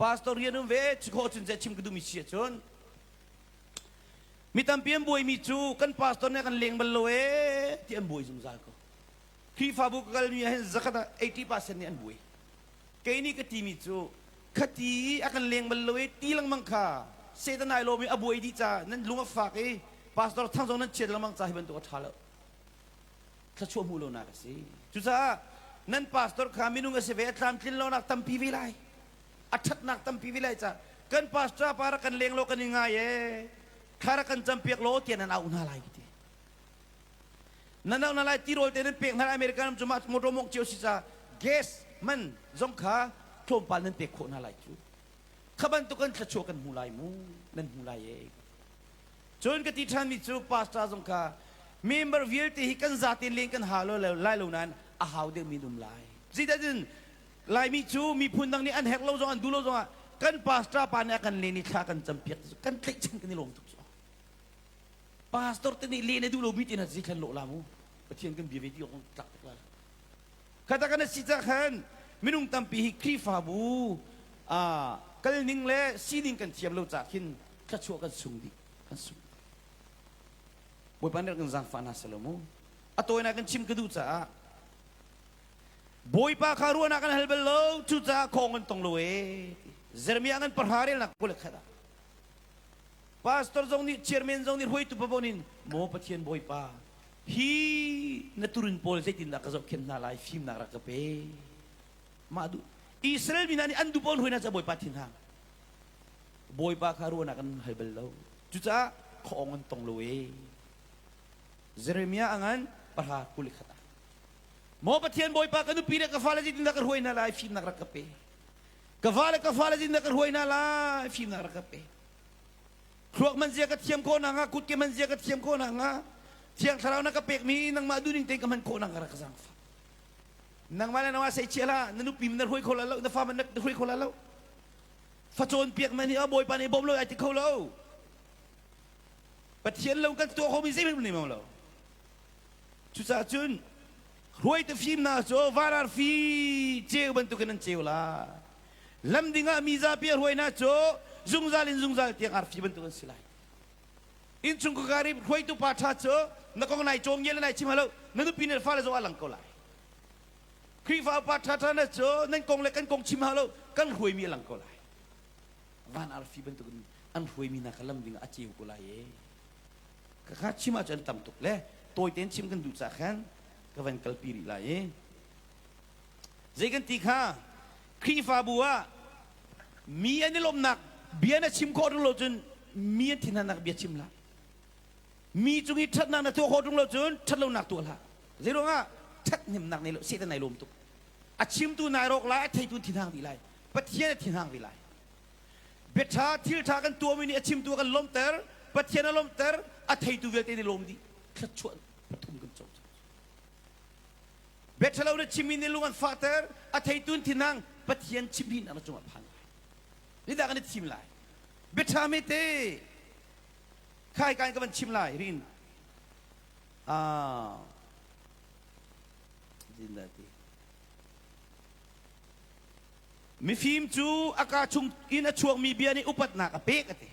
pastor rian um ve cu khawh cun chim ka duhmi si ahcun mi tampi an buaimi cu kan pastor nih a kan leng bal lo ee ti an buai zungzal ko Khrihfabu ka kalmi ah hin zakhat ah 80% nih an buai kei nih ka timi cu khati i a kan leng bal lo i ti lengmang kha Satan ai lawm i a buai dih ca nan lung a fak i pastor thang zong nan chiat lengmang ca hi bantuk a ṭha lo thluachuah hmuh lonak a si cucaah nan pastor kha minung a si ve a tlamtlin lonak tampi ve lai a ṭhatnak tampi ve lai ca kan pastor pa rak kan leng lo kan i ngai e thla rak kan campiak law tiah nan auh hna lai ti nan auh hna lai tirawl te nan pek hna lai American ram cu mah motor mawngh cio si ca gas man zong kha tlawmpal nan pek khawh hna lai cu kha bantuk kan thluachuah kan hmu lai mu nan hmu lai e Cun ka ti ṭhanmi cu pastor zong kha member vialte hi kan zaten len kan hau lo lai lo nain a hau deuhmi an um lai. Zeicahtiah Laimi cu miphun dang nih an herh lo zong an duh lo zongah kan pastor pa nih a kan len i thla kan campiak ti cu kan tlaihchan kan i lawm tuk cu. Pastor te nih len a duh lomi te hna zei thlan lawh la mu. Pathian kan bia ve ti awk tlak tuk lai. Khata kan si cah khan minung tampi hi Khrihfabu kal ning le sining kan thiam lo cah khin thluachuah kan sung dih kan sung Bawipa nih kan zaangfah hna selaw mu a tawinak kan chim ka duh caah Bawipa kha ruahnak kan hal bal lo cucaah khong kan tong lo e Jeremiah kan pahra relnak 21 ah Pastor zong nih chairman zong nih hruaitu papoh nih maw Pathian Bawipa hi na turin pawl zeitindah ka zohkhenh hna lai fimnak rak ka pe mah duh Israel mi hna nih an duh pawn hruai hna ca Bawipa thin hang Bawipa kha ruahnak an hal bal lo cucaah khuaawng an tong lo e Jeremiah a ngan pahra 21 ah Maw Pathian Bawipa ka nupi le ka fale zeitindah ka hruai hna lai fimnak rak ka pe ka va le ka fale zeitindah ka hruai hna lai fimnak rak ka pe Thluak man zia ka thiam khawh nakhnga kutke man zia ka thiam khawh nakhnga Thiang Thlarau na ka pekmi nangmah duhning tein ka hman khawh nakhnga rak ka zaangfah. Nangmah le nangmah sei chia hlah, na nupi na hruai kho la lo, na fa man na hruai kho la lo. Fa cawnpiak man hi a Bawipa nih bawm lo ai ti kho lo. Pathian lo kan tuah khomi zeihmanh nei lo. Cucaah cun hruaitu fimnak cu van arfi ceu bantukin an ceu la. Lam dingah mi zapi a hruai hna cu zungzal in zungzal tiang arfi bantuk an si lai. Innchungkhar i hruaitu pa ṭha cu na kong nai cawm ngial nai chim halo na nupi na fale zong a lang ko lai. Khrihfa upa ṭha ṭha na cu nan kong le kan kong chim halo kan hruaimi a lang ko lai. Van arfi bantuk in an hruaimi hna kha lam dingah a ceu ko lai e. Ka kha chim ahcun tam tuk le tawi tein chim kan duh cah khan ka van kalpi rih lai i. Zei kan ti kha Khrihfabu ah mi an i lawmhnak bia na chim khawh ṭung lo cun mi an thinhannak bia chim hlah. Mi cung i ṭhatnak na tuah khawh ṭung lo cun ṭhatlonak tuah hlah. Zeiruangah ṭhathnemnak nei lo Satan nai lawm tuk. A chimtu nai rawk lai, a theitu thinhang dih lai. Pathian a thinhang ve lai. Biaṭha thilṭha kan tuahmi nih a chimtu a kan lawmhter, Pathian a lawmhter, a theitu vialte nih lawm dih. Thluachuah pathum kan co. Biaṭhalo na chimmi nih lung an fahter, a theitu in thinhang Pathian chimhhrinnak na cungah phan lai. Zeidah kan i thim lai? Biaṭha hmete khai ka in ka van chim lai rin. Ah, zindah ti. Mifim cu a kaa chung in a chuakmi bia nih upatnak a pek a ti.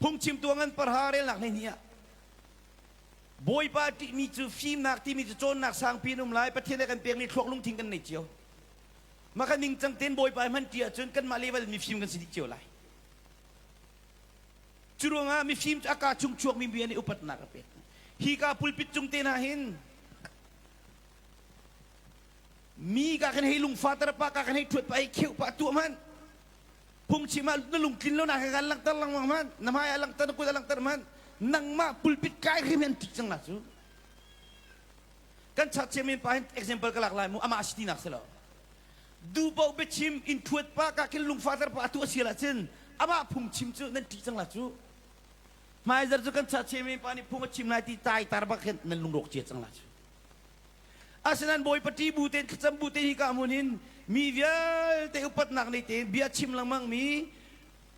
Phungchimtu a ngan parha relnak hleihnih ah Bawipa ṭihmi cu fimnak timi cu cawnnak sangpi in um lai. Pathian nih a kan pekmi thluak lungthin kan nei cio. Mah kha ningcang tein Bawipa i hman ṭi ahcun kanmah level mifim kan si dih cio lai. Cu ruangah mifim cu a kaa chung chuakmi bia nih upatnak a pek. Hi ka pulpit cung te hna hin mi ka kan hei lungfa pa ka kan hei ṭhuat pa hei kheuh pa tuah hmanh phungchim ah na lungtlin lo nak kan langhter lengmang hmanh na hmai ah langhter na kut ah langhter hmanh nangmah pulpit kai hrim an ṭih cang la cu. Kan church chairman pa hin example ka lak lai mu amah si tinak si lo. Duhpoh biachim in thuat pa ka khin lungfahter pa atu a si ahcun amah phungchim cu nan ṭih cang la cu. Hmaizar cu kan church chairman pa nih phung a chim lai ti tai tar bak khin nan lungrawk cia cang la cu. Asinain Bawipa ṭih bu tein thlacam bu tein hika hmun hin mi vialte upatnak nei tein bia chim lengmang mi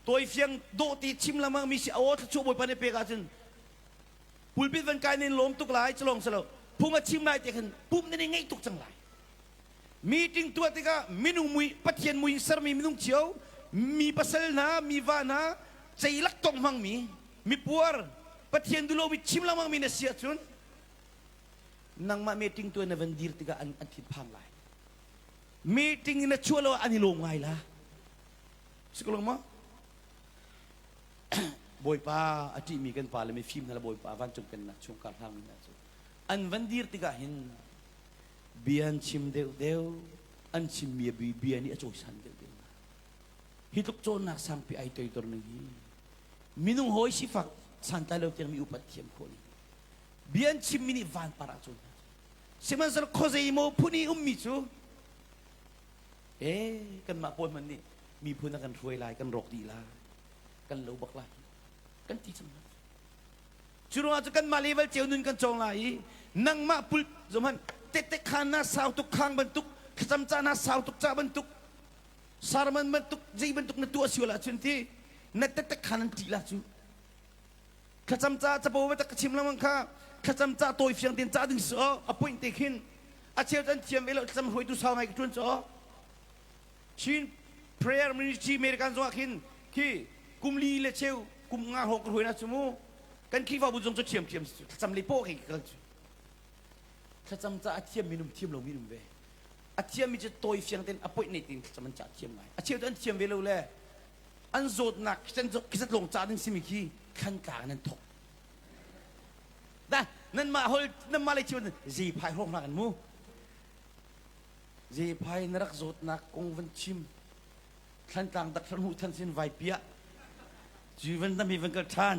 tawifiang dawh ti chim lengmang mi si aw thluachuah Bawipa nih pek ahcun pulpit van kai nin lawm tuk lai culong silo phung a chim lai te khan pum nan i ngeih tuk cang lai. Meeting tuah tikah minung mui Pathian mui in sermi minung cio mi pasal hna mi va hna ceilak tong hmangmi mipuar Pathian duhlomi chim lengmang mi na si ahcun nangmah meeting tuah na van dir tikah an thinphang lai. Meeting na chuah lo an i lawm ngai la. Si ko lo maw? Bawipa a ṭihmi kan pa le mifim hna le Bawipa vancung pennak chungkhar hlangmi hna cu an van dir tikah hin bia an chim deuhdeuh an chimmi a bia nih a cawisan deuhdeuh hna. Hi tluk cawnnak sangpi ai toidor ning hi minung hawi sifak santlai lo tiang mi upat thiam khawh ning bia an chimmi nih vanpar ah cawn hna. Sihmanhsehlaw khuazei maw phun i ummi cu ee kanmah pawl hmanh nih miphun a kan hruai lai kan rawk dih lai kan lo bak lai kan ti cang lai. Cu ruangah cu kanmah level cio nun kan cawng lai i nangmah pul zohhmanh tette khan na sau tuk khang bantuk thlacam ca na sau tuk ca bantuk sermon bantuk zei bantuk na tuah sual ahcun ti na tette khan an ṭih la cu. Thlacam ca capo va tak ka chim lengmang kha thlacam ca tawi fiang tein ca ding si aw a point te khin a cheu an thiam ve lo thlacam hruaitu sau ngai ka ṭuan cu aw. Chin Prayer Ministry American zongah khin khi kum li le cheu kum nga hrawng ka hruai na cu mu kan Khrihfabu zong cu thiam thiam si cu thlacam le paw ke kal cu thlacam ca a thiam minum thiam lo minum ve a thiam mi cu tawi fiang tein a point nei tein thlacam an ca thiam ngai a cheu cu an thiam ve lo le an zawtnak khisat lawng ca ding simi khi thlan tlang nan thok da nan mah hol nan mah le chim zei phai hrawng hna kan mu zei phai na rak zawtnak kong van chim thlantlang dak thlan hu than sin vai pia cu van dam hi van kal than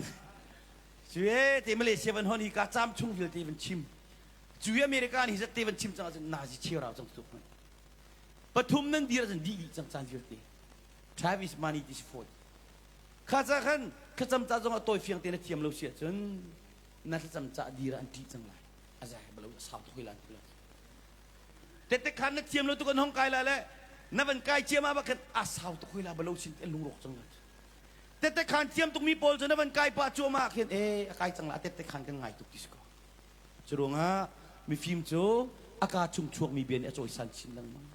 cu e te Malaysia van hon hi ka cham chung vialte van chim cu America ni zat te van chim cang ahcun nazi cheu rau cang tuk pathum nan dir ahcun dih dih cang caan vialte time is money this fawi kha ca khan thlacam ca zong a tawi fiang te na thiam lo si ahcun na thlacam ca dir an ṭih cang lai a zai balo sau tuk lan ti tette khan na thiam lo tu kan hong kai la le na van kai chiam ah khan a sau tuk hoi la balo sin te lungrawk cang la tette khan thiam tuk mi pawl cu na van kai pa cuama khin e a kai cang la tette khan kan ngai tuk ti si ko cu ruangah mifim cu a ka chung chuak mi bia nih a cawisan chin lengmang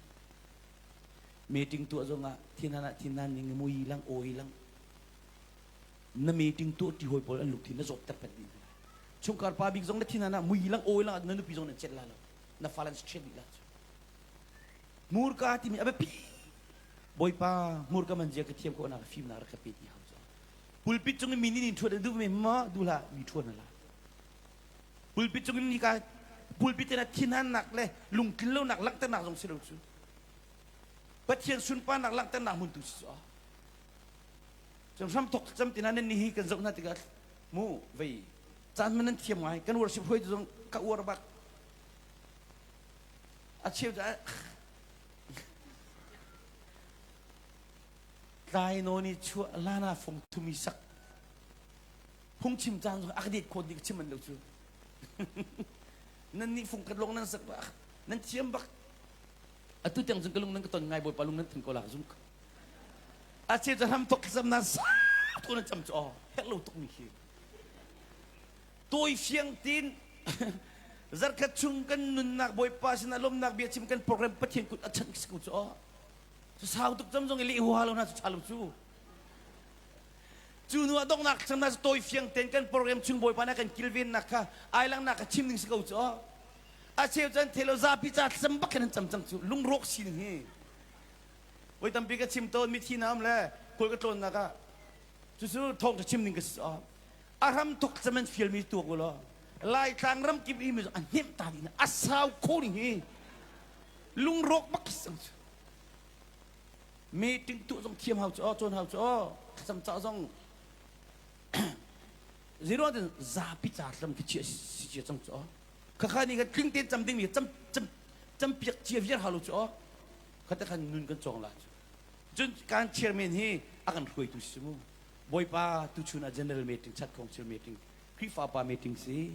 meeting tuah zongah thinhan ah thinhan ning mui lang awi lang na meeting tuah ti hawi pawl an lungthin na zawtter peng dih hna chungkhar pa bik zong na thinhan ah mui lang awi lang na nupi zong nan chet la lo na fa lan straight dih la cu hmurka timi a biapi bawipa hmurka man zia ka thiam ko na ka fim na rak ka pe ti hau cu pulpit cung in mi nih ṭhuat an duh me ma duh hlah mi ṭhuan la pulpit cung in ka pulpit in thinhannak le lungtlin lonak langhternak zong si lo cu Pathian sunparnak langhternak hmun tu si cu cun hram thok cam tina nan ni hi kan zoh hna tikah mu vei caan man nan thiam ngai kan worship hruai tu zong ka uar bak a cheu cu tlai nawn i chuah lana fung thumi sak phungchim caan zong a ka det khawt ding chim an lo cu nan nih fung khat lawng nan sak nan thiam bak atu tiang cun ka lung nan ka ton ngai bawipa lung nan thin ko lak zum a cheu cu ram thok zam na sa tu nan cam cu aw herh lo tuk mi khi tawi fiang tin zarkhat chung kan nunnak bawipa sinah lawmnak bia chim kan program pathian kut a chan ko cu aw sau tuk cam zong i leh huha lo na cu tha lo cu Cu hnu ah donghnak chan ah tawi fiang tein kan program chung bawipa nih kan kilvennak kha ai langhnak kha chim ding si ko cu. A cheu cun thelo zapi ca thlacam bak khin an cam cang cu lungrawk sining hi. Voi tampi ka chim tawn mithi na um le khual ka tlawnnak ah cucu thawngṭha chim ding ka si cu. A ram thok thlacam an fialmi tuak u law Laitlang ram kip i mi a hnemh ta ding a sau kho ding hi lungrawk bak si cang cu. Meeting tuah zong thiam hau cu aw cawn hau cu aw thlacam ca zong zeiruang tin zapi ca tlam khi chia si cia cang cu aw. Khakha nih kan tling tein cam dingmi cam cam campiak cia viar hau lo cu aw. Khata khan nun kan cawng la cu. Cun kan chairman hi a kan hruaitu si mu. Bawipa tuchun ah general meeting chat council meeting Khrihfa pa meeting si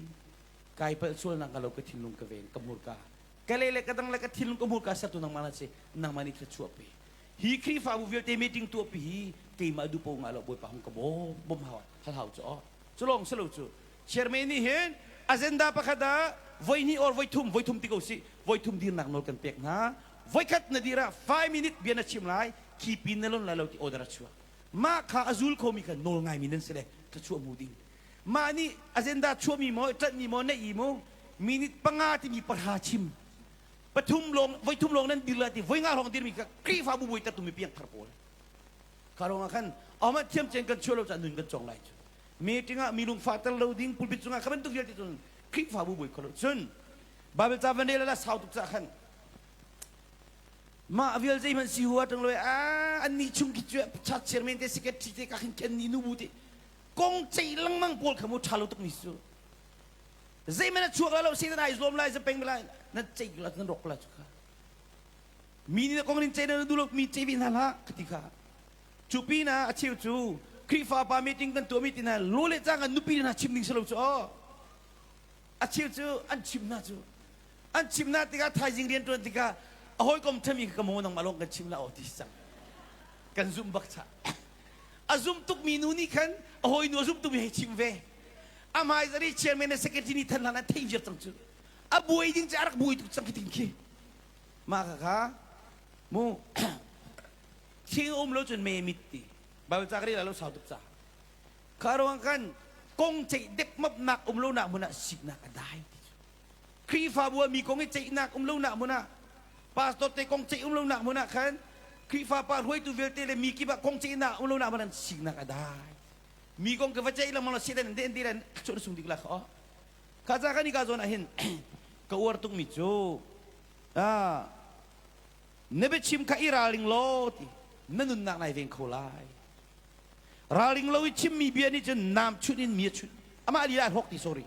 kai palh sualnak ka lo ka thinlung ka ven ka hmurka ka le le ka dang le ka thinlung ka hmurka sertu nangmah na si nangmah nih thluachuah pe hi Khrihfabu vialte meeting tuah pi hi keimah duh po nga lo Bawipa hung ka bawm bawm hau hal hau cu aw cu lawng si lo cu chairman nih hin agenda pakhat ah voi hnih or voi thum voi thum ti ko si voi thum dirnak nawl kan pek hna voi khat na dir ah 5 minute bia na chim lai khi pin na lon lai lo ti order a chuak mah kha a zul khomi kha nawl ngaimi nan si le thluachuah mu ding mah nih agenda chuahmi maw ṭanhmi maw neih maw minute panga timi pahra chim pathum lawng voi thum lawng nan dir lai ti voi nga lawng dirmi kha Khrihfabu buai tertu mi piangthar pawl kha ruangah khan ahohmanh thiam cen kan chuah lo caah nun kan cawng lai cu meeting ah mi lungfah ter lo ding pulpit cungah kha bantuk vialte cun Khrihfabu buai kho lo cun Bible ca van rel la sau tuk cah khan mah vial zeihmanh si hua tang lo a an ni chung khi cu chat chairman te secretary te ka khin ken ni nu bu te kong ceih lengmang pawl kha mu tha lo tuk mi su zeihmanh a chuak la lo Satan ai zuam lai zapeng lai nan ceih la nan rok la chu kha mi nih kong nin ceih na duh lo mi ceih ve hna hlah ka ti kha cu pin ah a cheu cu Khrihfa pa meeting kan tuah mi ti hna lo le cang an nupi hna chim ding si lo cu aw a cheu cu an chim hna cu an chim hna tikah thaizing rian tuan tikah a hawikom thami ka mo nangmah lawng kan chim la aw ti cang kan zum bak cha a zum tukmi nu nih khan a hawinu a zum tukmi hei chim ve a hmai zari chairman le secretary nih than hlan an theih viar cang cu a buai ding cu a rak buai tuk cang khi ting khi mah kha kha mu thing um lo cun me mit ti Bible ca ka rel lo sau tuk ca kha ruang kan kong ceih depmap nak um lo nak hmun ah siknak a dai ti cu Khrihfabu ah mi kong i ceihnak um lo nak hmun ah pastor te kong ceih um lo nak hmun ah khan Khrihfa pa hruaitu vialte le mi kip ah kong ceihnak um lo nak hmun ah siknak a dai mi kong ka va ceih lengmang lo Satan den ti len chu sung dik la kha kha ca kan i ka zawn ah hin ka uar tuk mi cu ah na biachim kha i ralring law ti na nunnak nai veng kho lai ralring lo i chimmi bia nih cun nam chunh in mi a chunh amah lila hawk ti sorry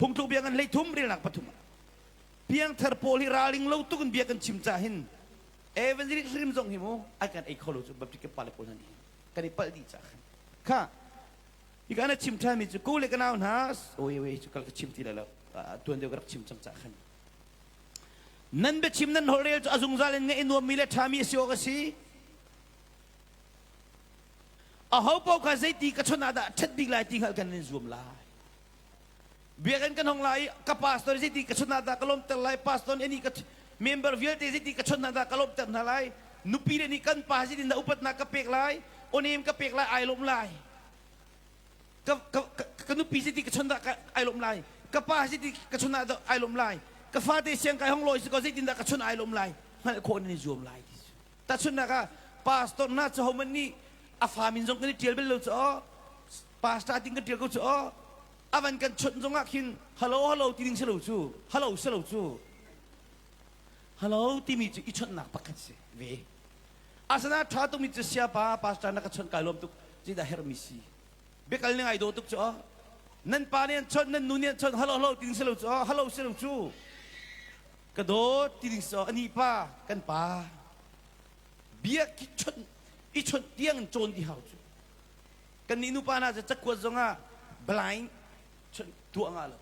phungtluk bia ngan hlei thum relnak pathum ah piangthar pawl hi ralring lo tuk in bia kan chim ca hin evangelist hrim zong hi mu ai kan ei kho lo cu baptist ke pale pawl hna nih kan i palh dih ca khan kha hi kan a chim ṭhan mi cu ko le ka nau hna oi oi cu kal ka chim ti lai lo tuan deuh ka rak chim cang ca khan nan biachim nan holhrel cu a zungzal in ngaih nuammi le ṭhami a si awk a si aho paoh kha zeiti ka chawnh ah dah ṭhat bik lai ti hngalh kan in zuam lai biakinn kan hong lai i ka pastor zeiti ka chawnh ah dah ka lawmter lai pastor nih ka member vialte zeiti ka chawnh hna dah ka lawmter hna lai nupi le nih kan pa zeitin dah upatnak ka pek lai onem ka pek lai ai lawm lai ka, ka, ka, ka nupi zeiti ka chawnh dah ka ai lawm lai ka pa zeiti ka chawnh ah dah ai lawm lai ka fate siang kai hong lawi si ko zeitin dah ka chawnh ai lawm lai hngalh khawh nan i zuam lai ti tahchunhnak ah pastor hna cu hohmanh nih a fa min zong kan i ṭial bal lo cu aw pastor ting kan ṭial ko cu aw a van kan chawnh zong ah khin hello hello ti ding si lo cu hello si lo cu hello timi cu i chawnhnak pakhat si ve asana ṭha tukmi cu siapa pastor na ka chawnh kai lawm tuk zeidah herhmi si biakal ning ai dawh tuk cu aw nan pa nih an chawnh nan nu nih an chawnh hello hello ti ding si lo cu aw hello si lo cu ka dawt ti ding si ani pa kan pa bia ki chawnh i chawnh tiang in cawn ti hau cu kan nih nupa hna cu cakuat zongah blind chawnh tuah nga lo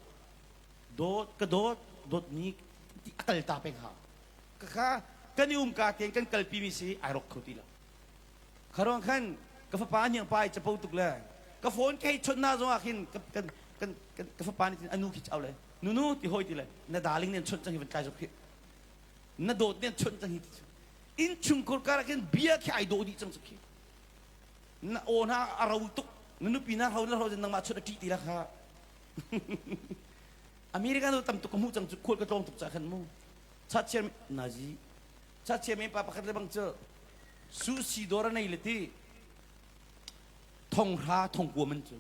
dawt ka dawt dawtmi ti a kal ta peng hau ka kha kan i um ka tein kan kalpi mi si ai rok kho ti lo kharuang khan ka fapa hniang pa i capo tuk le ka phone ka hei chawnh na zongah khin ka kan kan ka fapa nih anu khi chau le nunu ti hoi ti le na darling nih an chawnh cang hi van tlai zok hi na dawt nih an chawnh cang hi ti inn chungkhur kar ah khin bia khi ai dawh dih cang cu khi na aw hna a ro tuk na nupi na ro na ro nangmah chawnh a ṭih ti la kha American do tam tuk ka hmuh cang cu khual ka tlawng tuk ca khan mu chachiar nazi chachiar men pa pakhat le bang cu su si dawr a nei le ti thong hra thong kua man cu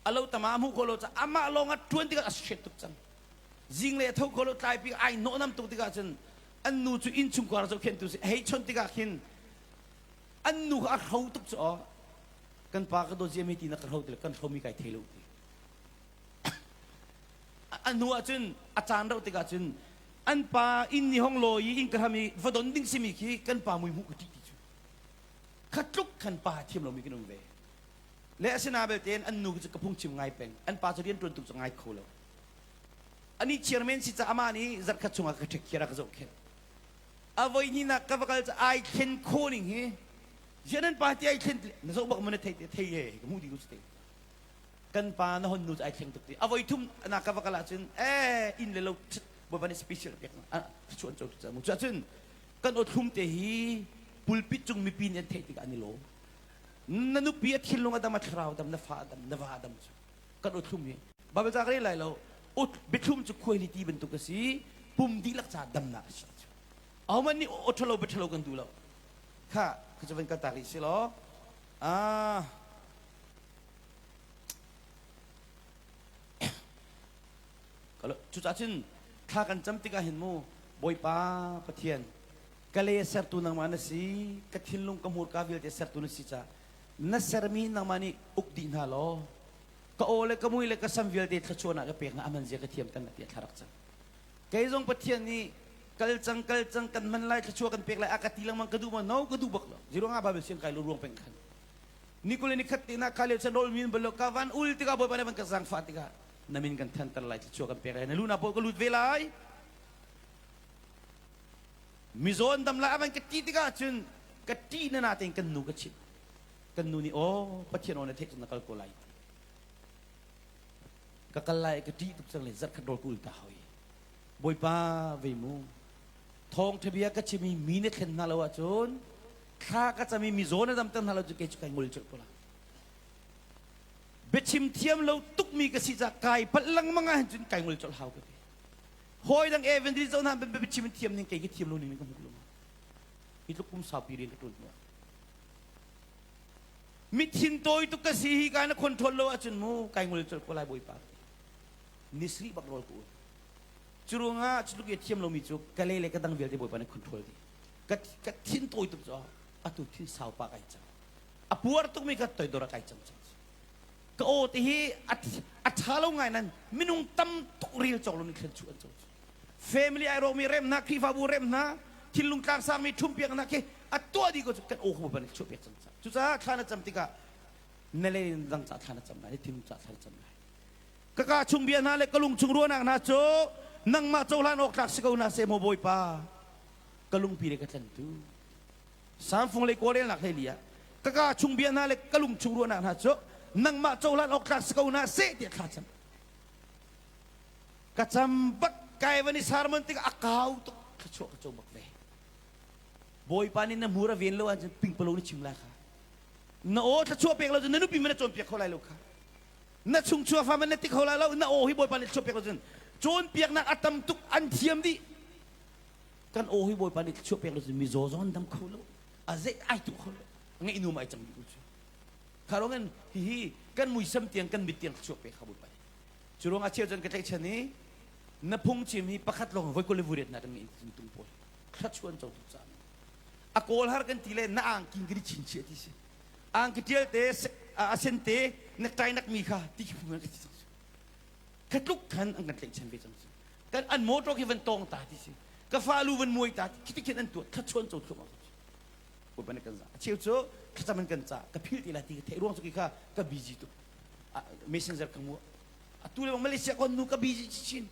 alo tama hmu ko lo ca amah lawng a ṭuan tikah a hret tuk cang zing le tho ko lo tlai pi ai nawh nam tuk tikah cun an nu cu inn chungkhar zohkhentu si hei chon tikah khin an nu kha a hro tuk cu aw kan pa ka dawt ziami ti na ka hro ti le kan hromi kai thei lo ti. A hnu ah cun a caan rauh tikah cun an pa inn ni hong lawi i inn ka hram i va don ding simi khi kan pa mui hmuh ka ṭih ti cu. Kha tluk khan pa thiam lomi kan um ve. Le asina belte an nu cu ka phungchim ngai peng. An pa cu rian ṭuan tuk cu ngai kho lo. Ani chairman si ca amah nih zarhkhat chungah ka ṭhek khiar a ka zohkhenh. A voi hnihnak ka va kal cu ai thlen khawh ning hi ziah nan pa ti ai thlen na zoh bak maw na thei te thei he ka hmuh dih ko cu te. Kan pa na hon nu cu ai thleng tuk ti. A voi thum na ka va kal ahcun eh inn le lo bawipa nih special pek chuan co tu ca mu. Cuahcun kan awthlum te hi pulpit cung mipi nih an theih tikah an i lawm. Na nupi a thinlung a dam, a thlarau a dam, na fa a dam, na va a dam cu. Kan awthlum hi Bible ca ka rel lai lo. Biathlum cu khuailiti bantuk a si, pum dihlak ca damnak a si. Ahohmanh nih aw ṭhalo bia ṭhalo kan duh lo. Kha, kha cu van kal tak rih si law. Ah. Cucaah cun thla kan cam tikah hin mu Bawipa Pathian ka le sertu nangmah na si, ka thinlung ka hmurka vialte sertu na si caah na sermi nangmah nih uk dih hna law ka aw le ka mui le ka sam vialte thluachuahnak ka pek hna aman zia ka thiam tan tiah thla rak cam. Kei zong Pathian nih kal cang kal cang kan hman lai thluachuah kan pek lai a ka ti lengmang ka duh ma no ka duh bak lo. Ziruang ah Bible siang kai lo ruang peng khan. Nikule ni khat te na kha leo chan rol min balo ka van ul tikah Bawipa nih van ka zangfah tikah na min kan thanter lai thluachuah kan pek lai na lu na pawl ka lut ve lai. Mizaw an dam lai a van ka ti tikah cun ka ṭih na na tein kan nu ka chimh. Kan nu nih aw Pathian aw na theih cun na kal ko lai ti. Ka kal lai ka ṭih tuk cang le zarhkhat rawl ka ul ta hoi. Bawipa vei mu thawngṭha bia ka chim i mi na thlen hna lo ahcun thla ka cam i mizaw na damter hna lo cu kei cu kai ngol colh ko lai. Biachim thiam lo tukmi ka si caah kai palh lengmang ahhin cun kai ngol colh hau ka ti. Hawi dang evangelist zoh hna biachim thiam ning kei ka thiam lo ning ka hmuh lo. Hi tluk kum saupi rian ka ṭuan hnu ah. Mi thin tawi tuk ka si hi ka na control lo ahcun mu kai ngol colh ko lai Bawipa. Nisri bak rawl ka ul. Cu ruangah cu tluk i thiam lomi cu ka le le ka dang vialte Bawipa nih control dih. Ka ka thin tawi tuk cu atu thin sau pa kai cang. A puar tukmi ka toidor ah kai cang cang. Ka aw te hi a ṭha lo ngai nan minung tam tuk rel cawk lo nih thlen chuh an co. Family ai rawkmi rem hna, Khrihfabu rem hna, thinlung tlangsangmi ṭhumpiak hna khi a tuah dih ko cu kan aw kha Bawipa nih chuahpiak cang cang. Cucaah thla na cam tikah na le dang ca thla na cam lai, na thinlung ca thla na cam lai. Ka kaa chung bia hna le ka lung chung ruahnak hna cu nangmah cohlan awk tlak si ko hna seh maw Bawipa, ka lungpi le ka tlantu. Samfung le kawlrelnak hlei li ah ka kaa chung bia hna le ka lung chung ruahnak hna cu nangmah cohlan awk tlak si ko hna seh tiah thla cam. Ka cam bak kai van i sermon tikah a kau tuk thluachuah ka co bak ve. Bawipa nih na hmur a ven lo ahcun pingpalo na chim lai kha. Na aw thluachuah pek lo cun na nupi man na cawnpiak kho lai lo kha. Na chungchuak fa man na ti kho lai lo. Na aw hi Bawipa nih thluachuah pek lo cun cawnpiaknak a tam tuk an thiam dih. Kan aw hi Bawipa nih thluachuah pek lo cun mizaw zong an dam kho lo. A zei ai tu kho lo. Ngeih num ai cang dih ko cu. Kha ruangin hihi kan muisam tiang kan mit tiang thluachuah pek kha Bawipa nih. Cu ruangah cheu cun ka tlaihchan i na phungchim hi pakhat lawng voi kul le vui riat na kan ngeih ti tung pawl thluachuah an co tuk caah a kawl har kan ti le na angkin kan i chinchiah ti si angki tial te a sen te necktie nak mi kha ti khi phung kan ti cang kha tluk khan an kan tlaihchan ve cang kan an motor khi van tawng ta ti si ka fa lu van muai ta khi ti khin an tuah thluachuah an co thluahmah ko kan za a cheu cu thlacam an kan ca ka phil ti la ti ka theih ruang cu kha ka busy tuk messenger ka mu atu le Malaysia kon nu ka busy chin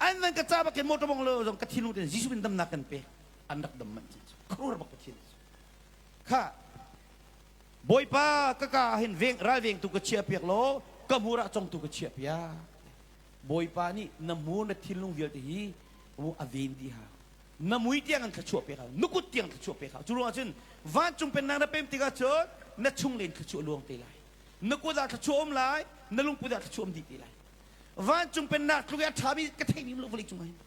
an van ka ca bak ke motor bong lo zong ka thinlung ten Jesuh in damnak kan pe an rak dam man chin khuar bak pathian kha Bawipa ka ka hin veng ral veng tu ka chia piak law ka hmur ah cong tu ka chia piak Bawipa nih na hmur na thinlung vialte hi a ven dih ha na mui tiang an thluachuah pek hau na kut tiang thluachuah pek hau cu ruangah cun vancung pennak na pem tikah cun na chung len thluachuah luang te lai na kut ah thluachuah um lai na lungput ah thluachuah um dih te lai vancung pennak tluk i a ṭhami ka theimi lo vawlei cungah hin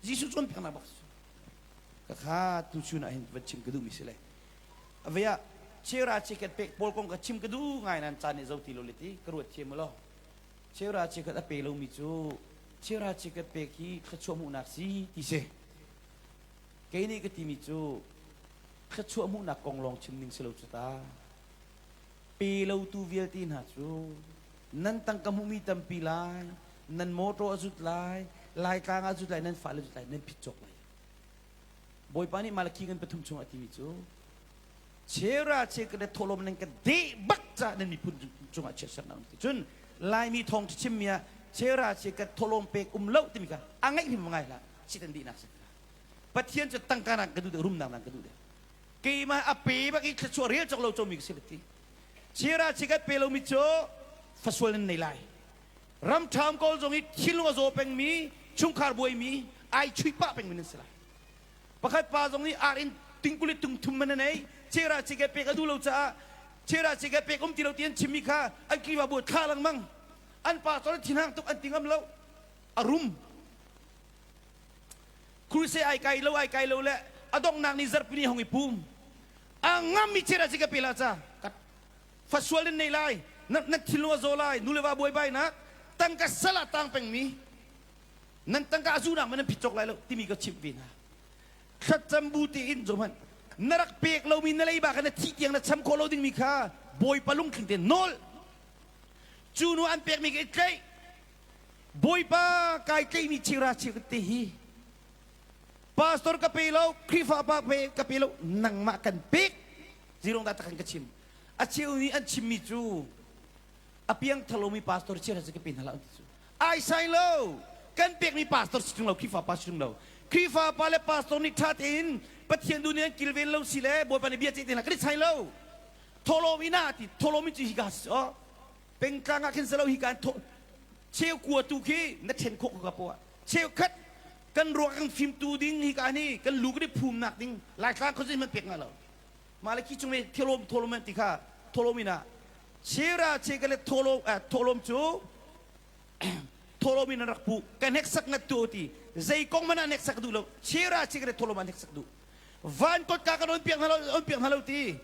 Jesuh cawnpiaknak bak ka kha tuchun ah hin van chim ka duhmi si le avei ah chera chiket pek pawl kong ka chim ka duh ngai nan caan nih zo ti lo le ti ka ruat thiam lo chera chiket a pe lomi cu chera chiket pek hi thluachuah hmuhnak si ti si kei nih ka timi cu thluachuah hmuhnak kong lawng chim ning si lo cu ta pe lotu vialte hna cu nan tangka hmuhmi tampi lai. Nan motor a zut lai, Laitlang ah zut lai, nan fale zut lai, nan phit cawk lai. Bawipa nih Malakhi ngan pathum chung a timi cu chera che ka le tholom nan ka deh bak ca nan miphun cungah chiatsernak ti cun Laimi thawng chim mi ah chera che ka tholom pek um lo timi kha a ngaih hrim ngai hlah sitan dihnak si. Pathian cu tangka nak ka duh deuh, rumnak nak ka duh deuh. Keimah a pe bak i thluachuah rel cawk lo comi ka si ti. Chera che ka pe lomi cu fasual nan nei lai. Ram ṭham kawl zong i thilung a zaw pengmi, chungkhar buaimi, ai chuih pah pengmi nan si lai. Pakhat pa zong nih ar in tingkul i tungthum man a nei. Chera che ka pek a duh lo caah chera che ka pek um ti lo ti an chimmi kha an Khrihfabu thla lengmang. An pastor thinhang tuk an ti ngam lo. A rum. Crusade ai kai lo ai kai lo le a donghnak ni zarhpini hong i pum. A ngam mi chera che ka pe la ca. Fasual in nei lai. Na na thinlung a zaw lai. Nu le va buaibai nak tangka sal ah tang pengmi nan tangka a zunak man nan phit cawk lai lo timi ka chimh ve hna. Thlacam bu tein zo hmanh na rak pek lomi na leiba kha na thih tiang na cham khawh lo dingmi kha Bawipa lungtling tein nawl. Cu nu an pekmi ka i tlaih. Bawipa kai tlaihmi chira chir te hi pastor ka pe lo, Khrihfa pa ka pe lo, nangmah kan pek. Zirong dah takhan ka chim. A cheu nih an chimmi cu a piang thalomi pastor chira ka pe hna lo ti cu. Ai sai lo. Kan pekmi pastor si tung lo, Khrihfa pa si tung lo. Khrihfa pa le pastor nih ṭha tein Pathian duh nih an kilven lo si le Bawipa nih bia ceih te hna kan i sai lo. Thawhlawm ina ti thawhlawm in cu hi ka si oh. Pengtlang ah khin si lo hi ka cheu kua tu khi na ṭhen khawh ka poah. Cheukhat kan ruak kan fimtu ding hi ka ni kan lu kan i phumnak ding Laitlang khuazei man pek nga lo. Mah le khi chung i tholom tholom an ti kha tholom in ah chera che ka le tholom tholom cu tholom in an rak pu ka hneksak ngat tu ti zei kong man ah hneksak duh lo chera che ka le tholom an hneksak duh van kotka kan on piak hna lo on piak hna lo ti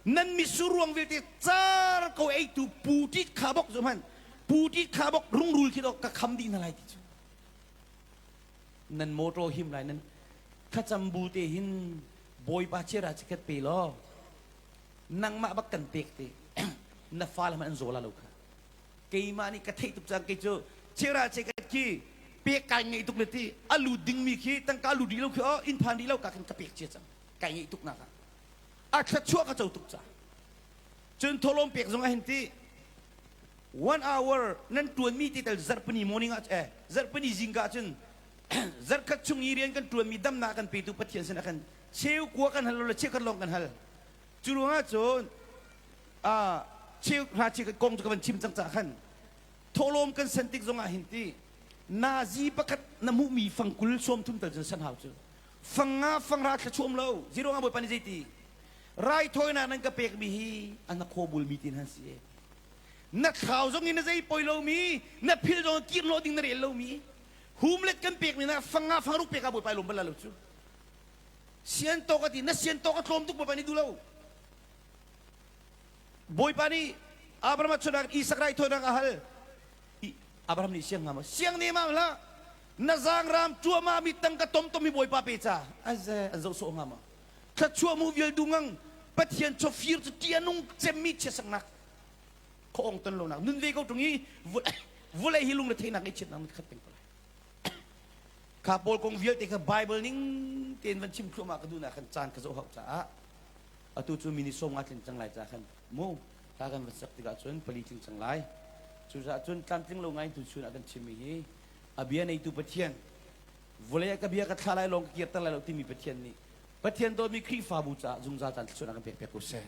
nan misur ruang vialte car ko ei tu pu tit kha bok zu man pu tit kha bok rungrul khi ka kham dih hna lai ti cu nan motor him lai nan thlacam bu te hin Bawipa chira chikhat pe law nangmah bak kan pek te na fale hmanh an zaw la lo kha keimah nih ka theih tuk cang kei cu chira chikhat khi pek kai ngeih tuk le ti a lut dingmi khi tangka lut rih lo khi oh inn phan rih lo ka khin ka pek cia cang kai ngeih tuk nak ah a thluachuah ka co tuk ca cun tholom pek zong ah hin ti one hour nan tuanmi ti tel zarhpini morning ah eh zarhpini zingka cun zarkhat chung i rian kan ṭuanmi damnak kan petu Pathian sinah khan cheu kua kan hal lo le cheukhat lawng kan hal. Cu ruangah cun cheu hra cheu kong cu ka van chim cang caah khan thawhlawm kan sen tik zongah hin ti nazi pakhat na hmuhmi fangkul sawmthum tal cun san hau cu fang nga fang ra thla chuam lo zero nga bawipa nih zeiti raithawinak nan ka pekmi hi an na khawbulmi tin han si na thlau zong in na zei poi lomi na phil zong kir lo ding na rel lomi Humlet kan pek ni na fanga fangruk pek ah Bawipa lawm bal lo cu. Sian tawk a ti na sian tawk a tlawm tuk Bawipa nih duh lo. Bawipa nih Abraham a chunak Isak raithawinak a hal. Abraham nih siang ngam siang ne ma hlah na zaangram cuahmah mi tangka tom tom hi Bawipa pe ca aze an zoh sawh ngam thluachuah mu vial du ngang Pathian chawfir cu ṭih a nung cemmi chiasaknak khaw ton lonak nun ve ko ṭung i vulei hi lungre theihnak ngaihchiatnak nan khat peng ko lai kha pawl kong vialte kha Bible ning tein van chim thluahmah ka duhnak khan caan ka zoh hau caah atu cu mini som nga tling cang lai ca khan mu hla kan van sak tikah cun pali tling cang lai cucaah cun tlamtling lo ngai tu chun ah kan chimmi hi a bia neitu Pathian vulei ah ka bia ka thla lai lawng ka kirter lai lo timi Pathian nih Pathian dawtmi Khrihfabu caah zungzal caan thluachuah kan pek piak ko seh.